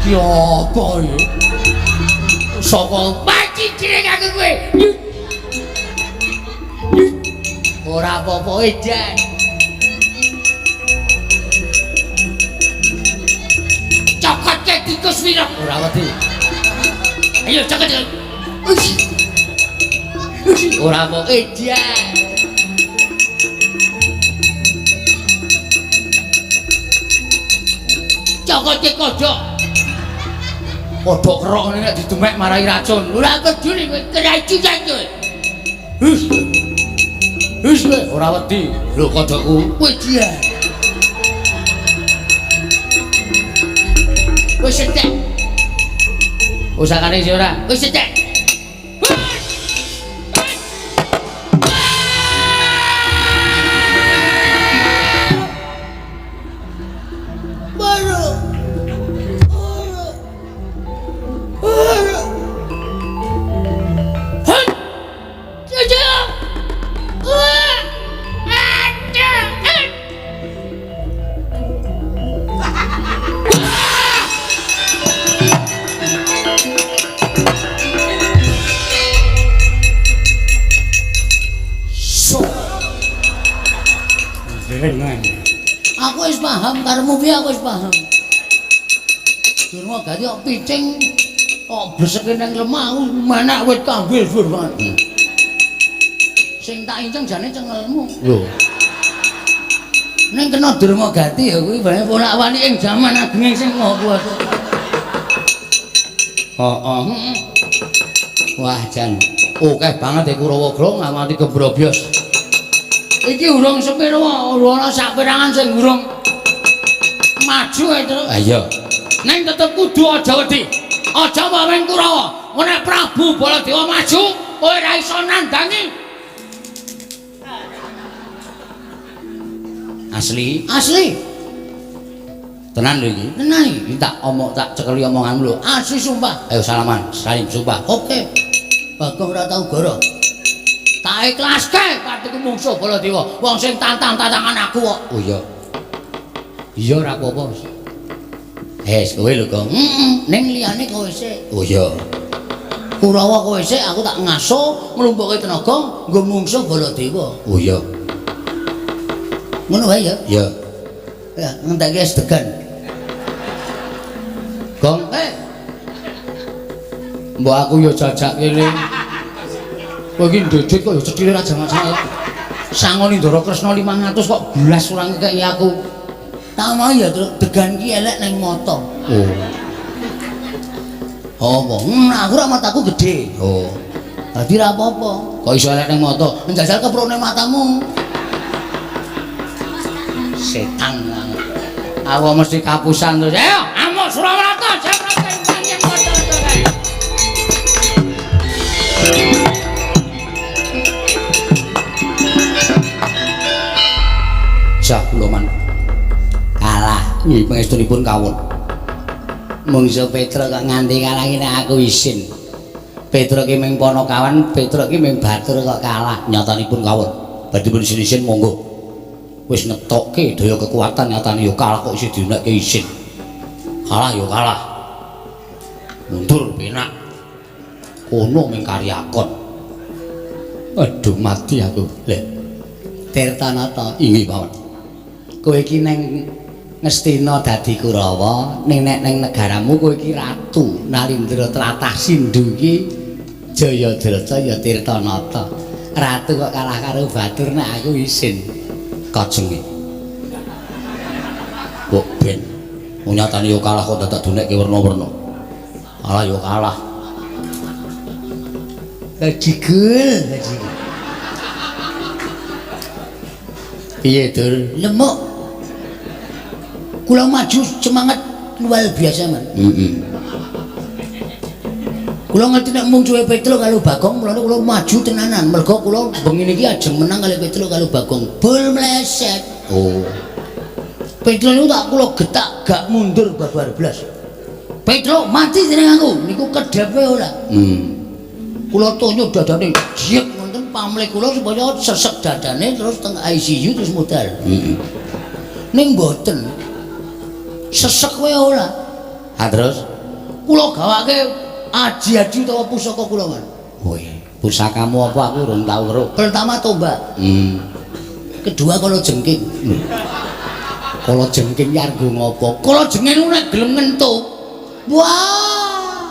Speaker 3: Iki apa ya? Saka
Speaker 4: mati jeneng aku kowe. Ora apa-apa edan. Cokotke
Speaker 3: tikus wirek. Ora wedi. Ayo ceket. Ora apa edan. Cokote kodhok. Kodhok kerok ngene nek didemek marai racun. Ora peduli kowe keracunan kowe. Hus. Hus kowe ora wedi. Lho kodhokku. Kowe dia. Wis entek. Usakane isih ora? Wis entek. Aku wis paham karepmu piye, aku wis paham. Durma gati kok picing kok bleseke nang lemah aku manak wit kambil dhuwur banget. Sing tak inceng jane cengelmu. Lho. Ning kena Durma Gati ya kuwi bae wolak-walik ing jaman agenge sing Maha Kuwasa. Heeh. Wah jan akeh banget e Kurawa Grong nganti kebrobyos. Iki urung sepiro ora ana saperangan sing urung maju ae, Truk. Ha iya. Ning tetep kudu aja wedi. Aja waweng Kurawa. Nek Prabu Baladewa maju, kowe ora iso nandangi. Asli? Asli. Tenan lho iki. Tenan iki. Tak omong tak cekeli omonganmu lho. Asli sumpah. Ayo salaman, salim sumpah. Oke. Bagong ora tau goro. Tak ikhlaske patiku mungsuh Baladewa. Wong sing tantang-tantangan aku kok. Oh iya. Iya ora apa-apa. Wes kowe lho, Gong. Heeh, ning liyane kowe sik. Oh iya. Kurawa kowe sik, aku tak ngaso nglumpukke tenaga nggo mungsuh Baladewa. Oh iya. Ngono wae ya? Iya. Ya, ngentekke es degan. Gong, Mbok aku ya jajak kene. Kowe iki ndedit kok ya cethile ra jangan-jangan. Sangoni Ndara Kresna 500 kok blas ora ngekeki aku. Tak mau ya, Truk, degan ki elek ning mata. Oh. Apa? Aku ra mataku gedhe. Oh. Dadi ra apa-apa. Kok iso elek ning mata? Njajal keprone matamu. Setan. Aku mesti kapusan terus. Ayo, amuk Surawarata, Jah kula man kalah nggih pangestunipun kawon. Mungsuh Petruk kok nganti kalah iki nek aku isin. Petruk ki ming panakawan, Petruk ki ming batur kok kalah. Nyatanipun kawon. Badhe pun isin-isin monggo. Wis ngetokke daya kekuatan nyatane ya kalah kok isih dinekke isin. Kalah ya kalah. Mundur penak. Kono ming karyakon. Aduh mati aku. Lha Tirtanata inggih mawon. Kowe iki neng Ngastina dadi Kurawa, ning nek neng negaramu kowe iki ratu Nalindra tlatah Sindhu iki Jayadrata ya Tirtanata. Ratu kok kalah karo batur nek aku isin. Kajenge. Kok ben nyatane yo kalah kok dadak dunekke werna-werna. Kalah yo kalah. Gajigul, gajigul. Piye, Dur? Lemuk. Kula maju semangat luar biasa, Man. Heeh. Kula ngerti nek mungsuhe Petruk karo Bagong, mulane kula maju tenanan. Mergo kula bengi niki ajeng menang kali Petruk karo Bagong. Bul mleset. Oh. Petruk niku tak kula getak gak mundur babar blas. Petruk mati dening aku, niku kedhepe ora. Kula tonyo dadane jek wonten pamlih kula supaya sesek dadane terus teng ICU terus modal. Heeh. Ning mboten. Sesek wae ora. Ha terus kula gawake aji-aji utawa pusaka kula, Man. Oh iya. Pusakamu apa aku urung tau weruh. Pertama tombak. Kedua kala jengking. Kala jengking ki arep ngopo? Kala jengking nek gelem ngentuk.
Speaker 4: Wah.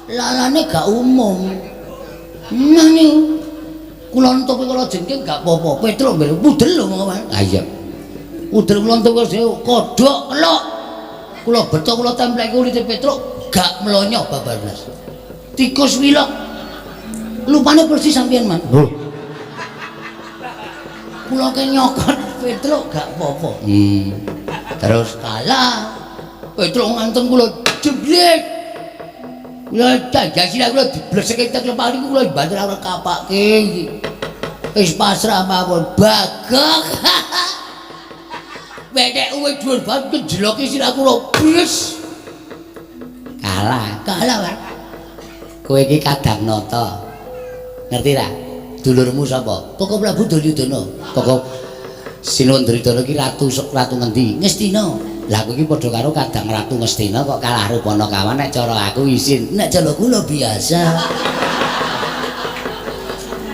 Speaker 4: Lalane gak umum. Nah niku. Kula entuk kula jengking gak apa-apa. Petruk mbek pudel lho monggo.
Speaker 1: Ha iya.
Speaker 4: Udel kula entuk kula kodhok kelok. Kula beto kula templeki kulite Petruk gak mlonyo babar blas. Tikus wilok. Lupane persis sampeyan, Man.
Speaker 1: Lho.
Speaker 4: Kula ke nyokot Petruk gak apa-apa.
Speaker 1: Terus
Speaker 4: kalah. Petruk ngantem kula jeblet. Kula jajah kula dibleseke tek lepari kula banter ora kapake iki. Wis pasrah mawon bagok. Wedek uwe dhuwur banget kejeloki sirah kula bles.
Speaker 1: Kalah.
Speaker 4: Kalah, Pak.
Speaker 1: Kowe iki kadang nata. Ngerti ra? Dulurmu sapa?
Speaker 4: Koko Prabu Duryudana.
Speaker 1: Koko Sinuwun Duryudana iki ratu ngendi?
Speaker 4: Ngastina.
Speaker 1: Lah kowe iki padha karo kadang Ratu Ngastina kok kalah karo Panakawan nek cara aku isin.
Speaker 4: Nek cara kula biasa.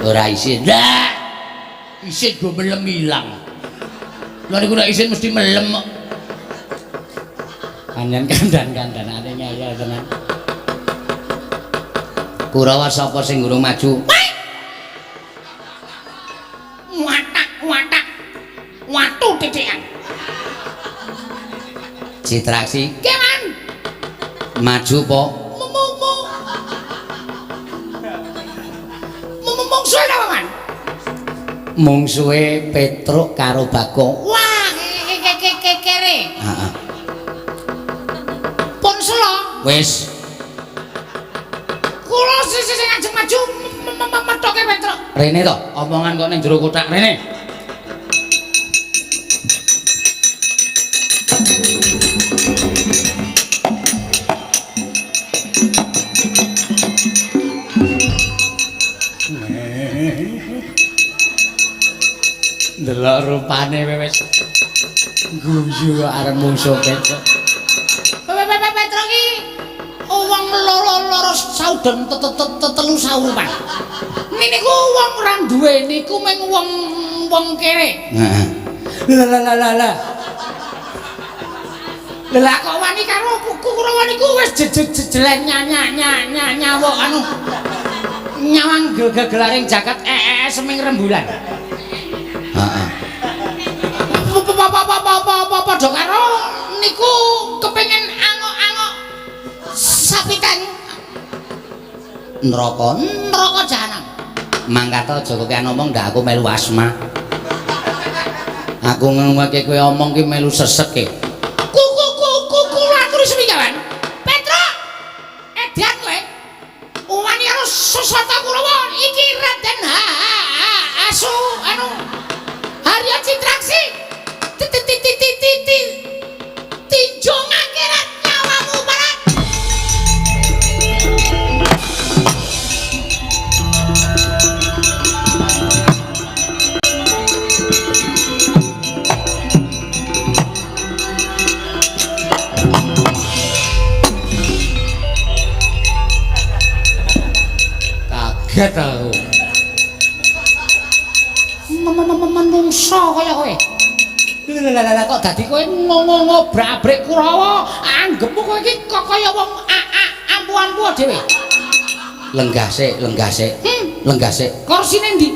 Speaker 1: Ora isin.
Speaker 4: Lah. Isin go melem ilang. Lha niku nek isin mesti melem kok.
Speaker 1: Kandan kandan-kandanane ngeyel tenan. Kurawa sapa sing urung maju?
Speaker 3: Watak watak. Watu titikan.
Speaker 1: Citraksi.
Speaker 3: Keman.
Speaker 1: Maju po.
Speaker 3: Mungsuhe apa, Man?
Speaker 1: Mungsuhe Petruk karo Bagong.
Speaker 3: Wah, kere.
Speaker 1: Heeh.
Speaker 3: Pun selo.
Speaker 1: Wis.
Speaker 3: Kula sing ajeng maju methoke Petruk.
Speaker 1: Rene to, omongan kok ning jero kothak rene. Delok rupane wis guyu kok arep mungsuh Petruk.
Speaker 3: Petruk iki wong loro-loro sauden telu saurupan. Niku wong ora duwe niku mung wong kere.
Speaker 1: Heeh.
Speaker 3: Lah lah lah lah. Lah kok wani karo Kurawa niku wis jejelen nyawa anu nyawang gegelaring jagat seming rembulan.
Speaker 1: Heeh.
Speaker 3: Padha karo niku kepengin angok-angok sapitan
Speaker 1: neraka
Speaker 3: neraka jahanam.
Speaker 1: Mangkat aja kokean omong ndak aku melu asma. Aku ngomongke kowe omong ki melu sesek e.
Speaker 3: Kula aturi seminggawan. Petruk. Edan kowe. Wani karo Sasata Kurawa iki Raden Asu anu Harya Citraksi. Tinjung akhirat nyawamu barat.
Speaker 1: Kaget aku.
Speaker 3: Menungso kaya kowe. Lah kok dadi kowe ngobrak-abrik Kurawa, anggepmu kowe iki kok kaya wong ampu-ampu dhewe.
Speaker 1: Lenggah sik, lenggah sik. Lenggah sik.
Speaker 3: Korsine ndi?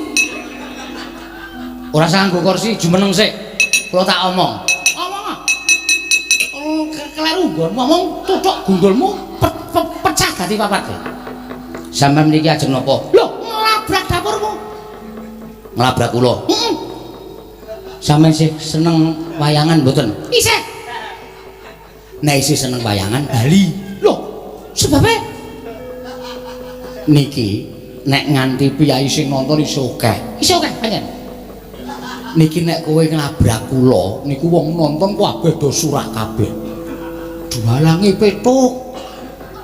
Speaker 1: Ora usah nganggo kursi, jumeneng sik. Kula tak omong.
Speaker 3: Omong ah. Kleru nggon ngomong tuthuk gundulmu pecah dadi papat.
Speaker 1: Sampeyan mriki ajeng napa?
Speaker 3: Lho, nglabrak dapurmu.
Speaker 1: Nglabrak kula.
Speaker 3: Heeh.
Speaker 1: Sampeyan sih seneng wayangan mboten?
Speaker 3: Isih.
Speaker 1: Nek isih seneng wayangan bali.
Speaker 3: Lho, sebabe
Speaker 1: niki nek nganti piyai sing nonton iso akeh.
Speaker 3: Iso akeh pancen.
Speaker 1: Niki nek kowe nglabrak kula niku wong nonton kabeh do surah kabeh.
Speaker 3: Dualange Petruk.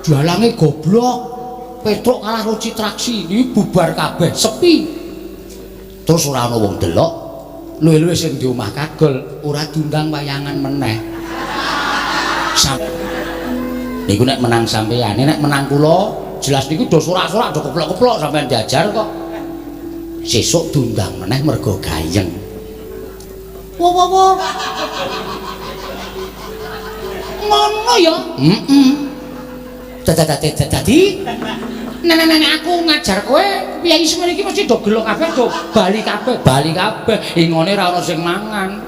Speaker 3: Dualange goblok. Petruk kalah karo Citraksi, iki bubar kabeh, sepi.
Speaker 1: Terus ora ana wong delok. Luwih-luwih sing di omah kagol ora diundang wayangan meneh. Niku nek menang sampeyan, nek menang kula jelas niku do sorak-sorak do keplok-keplok sampeyan diajar kok. Sesuk diundang meneh mergo gayeng.
Speaker 3: Wo wo wo. Ngono ya?
Speaker 1: Heeh.
Speaker 3: Dadi nek aku ngajar kowe piyayi semene iki mesti do gelo kabeh, do bali kabeh, bali kabeh. Ingone ora ana sing mangan.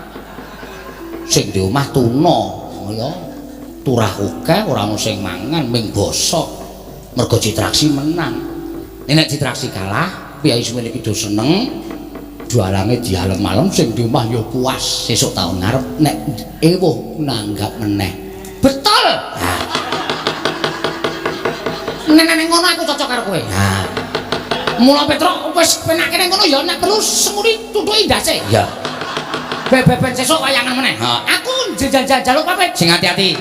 Speaker 3: Sing di omah tuna, ya. Turah akeh ora ana sing mangan, ming bosok. Mergo Citraksi menang. Nek Citraksi kalah, piyayi semene iki do seneng. Jualange dialem-alem sing di omah ya puas. Sesuk taun ngarep nek ewuh nanggap meneh. Betul. Nah. Nek ngono aku cocok karo kowe. Nah. Mula Petruk wis penake ning kono ya nek perlu semuri tutuki ndase.
Speaker 1: Iya.
Speaker 3: Beben sesuk wayangan meneh.
Speaker 1: Ha.
Speaker 3: Aku njajal jaluk pamit.
Speaker 1: Sing ati-ati.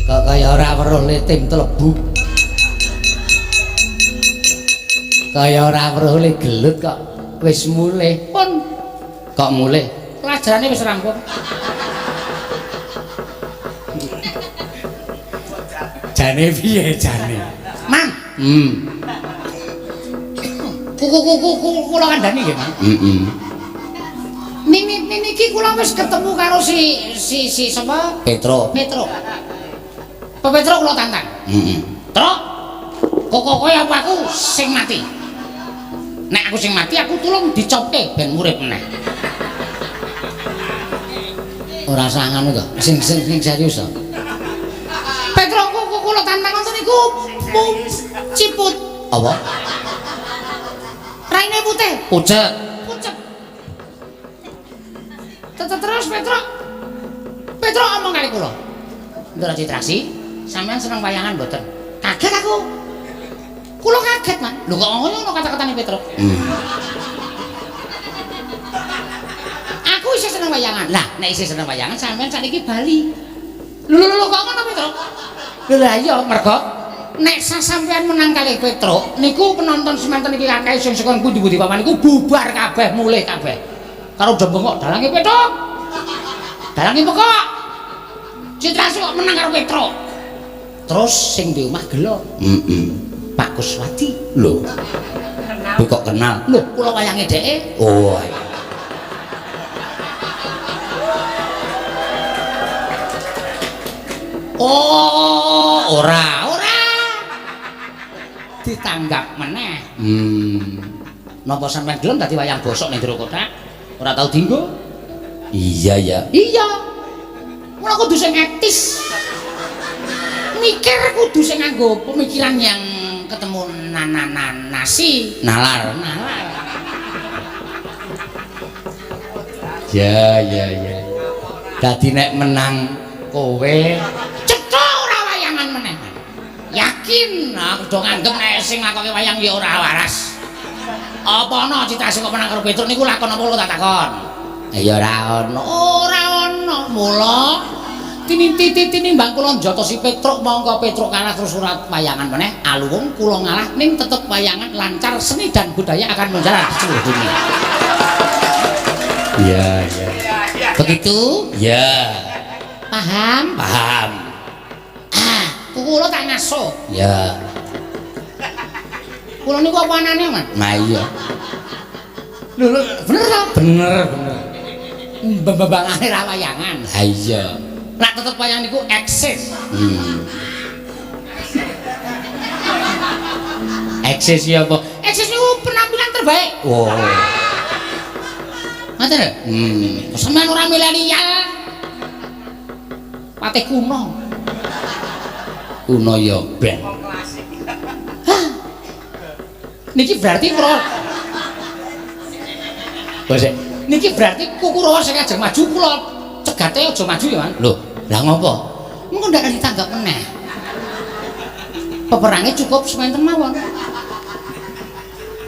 Speaker 1: Kok kaya ora weruh le tim telebuk. Kaya ora weruh le gelut kok wis mulih.
Speaker 3: Pun
Speaker 1: Kok mulih?
Speaker 3: pelajarane wis rampung.
Speaker 1: Jane piye jane?
Speaker 3: Mang, kuku kula kandhani nggih, Mang.
Speaker 1: Heeh.
Speaker 3: Niki kula wis ketemu karo si sapa?
Speaker 1: Petro.
Speaker 3: Petro. Pak Petro kula tantang.
Speaker 1: Heeh.
Speaker 3: Truk, kok kowe apa aku sing mati? Nek aku sing mati aku tulung dicopke ben urip meneh.
Speaker 4: Ora usah ngono to. Sing serius to.
Speaker 3: Petro kok kula tantang ngoten niku ciput.
Speaker 1: Apa?
Speaker 3: Raine putih,
Speaker 1: Pucet.
Speaker 3: pucet. Terus Petro. Petro omong kali kula. Ndara Citraksi, sampean seneng wayangan mboten? Kaget aku. Kula kaget, Mang. Lho kok ngono kata-katane Petro? Aku isih seneng wayangan. Lah, nek isih seneng wayangan sampean sakniki bali. Lho lho kok ngono Petro? Lho lah iya mergo nek sampean menang kalih Petro niku penonton semanten iki akeh sing saka pundi-pundi papan niku bubar kabeh, mulih kabeh. Karo do bengok dalange Petro. Dalange pekok. Citraksi kok menang karo Petro. Terus sing di omah gelo.
Speaker 1: Heeh.
Speaker 3: Pak Kuswati.
Speaker 1: Lho. Kowe kok kenal?
Speaker 3: Lho, kula wayange dheke.
Speaker 1: Oh.
Speaker 3: Oh, ora. Ditanggap meneh. Napa sampean gelem dadi wayang bosok ning jero kothak? Ora tau dienggo?
Speaker 1: Iya ya.
Speaker 3: Iya. Mula kudu sing etis. Mikir kudu sing nganggo pemikiran yang ketemu nasi.
Speaker 1: Nalar.
Speaker 3: Nalar.
Speaker 1: Ya ya ya. Dadi nek menang kowe
Speaker 3: cetha ora wayangan meneh. Yakin aku do nganggep nek sing nglakoke wayang ya ora waras. Apa ana Citraksi kok menang karo Petruk niku lakon apa tak takon?
Speaker 1: Ya ora ana.
Speaker 3: Ora ana. Mula tinimbang kula njotosi Petruk mongko Petruk kalah terus ora wayangan meneh, aluwung kula ngalah ning tetep wayangan lancar, seni dan budaya akan menjalar di seluruh dunia.
Speaker 1: Iya, iya.
Speaker 3: Begitu?
Speaker 1: Iya.
Speaker 3: Paham?
Speaker 1: Paham.
Speaker 3: Ah, kula tak ngaso.
Speaker 1: Ya.
Speaker 3: Kula niku apa anane, Mas?
Speaker 1: Nah iya.
Speaker 3: Lho, bener ta?
Speaker 1: Bener, bener.
Speaker 3: Mbembangane ra wayangan.
Speaker 1: Ha iya.
Speaker 3: Lah tetep wayang niku eksis.
Speaker 1: Eksis ya apa?
Speaker 3: Eksis niku penampilan terbaik.
Speaker 1: Oh.
Speaker 3: Ngoten lho. Sampeyan ora milenial. Patih kuno.
Speaker 1: Kuno ya ben.
Speaker 3: Hah. Niki berarti kula
Speaker 1: Bosek.
Speaker 3: Niki berarti Kurawa sing ajeng maju kula cegate aja maju ya, Mas.
Speaker 1: Lho, lah ngopo?
Speaker 3: Mengko ndak ditanggap meneh. Peperange cukup sementen mawon.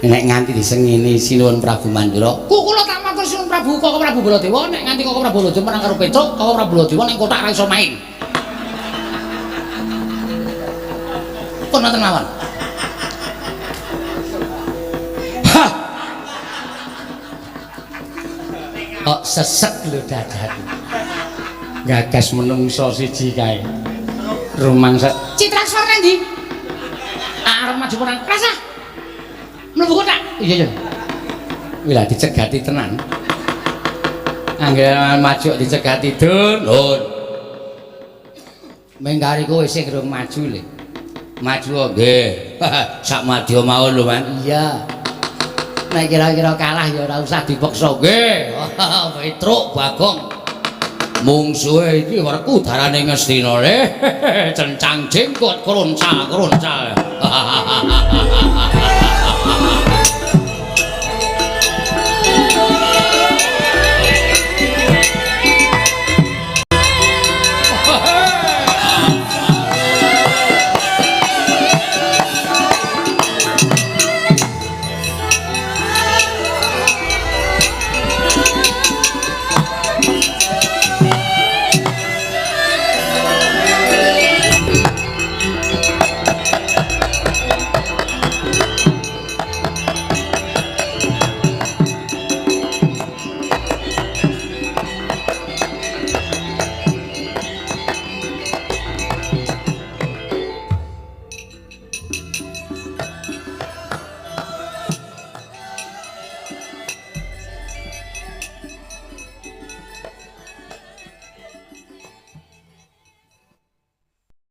Speaker 1: Nek nganti disengini Sinuwun Prabu Mandura,
Speaker 3: Kula tak matur Sinuwun Prabu Koko Prabu Baladewa, nek nganti Koko Prabu Baladewa menang karo Petruk, Koko Prabu Baladewa ning kothak ra iso main. Pun wonten mawon.
Speaker 1: Hah. Kok sesek lho dadaku. Gagas menungso siji kae.
Speaker 3: Rumangsa
Speaker 4: Citraksor nang ndi?
Speaker 3: Arep maju perang.
Speaker 4: Rasa. Mlebu kotak.
Speaker 3: Iya iya. Wih lah dicegati tenan. Anggere maju dicegati dun. Dun. Mengkari kowe sing durung maju le. Maju nggih. Sak madya mawon lho, Man.
Speaker 4: Iya.
Speaker 3: Nek kira-kira kalah ya ora usah dipaksa nggih. Petruk Bagong. Mungsuhe iki werku darane Ngastina le. Cencang jenggot kronca-kronca.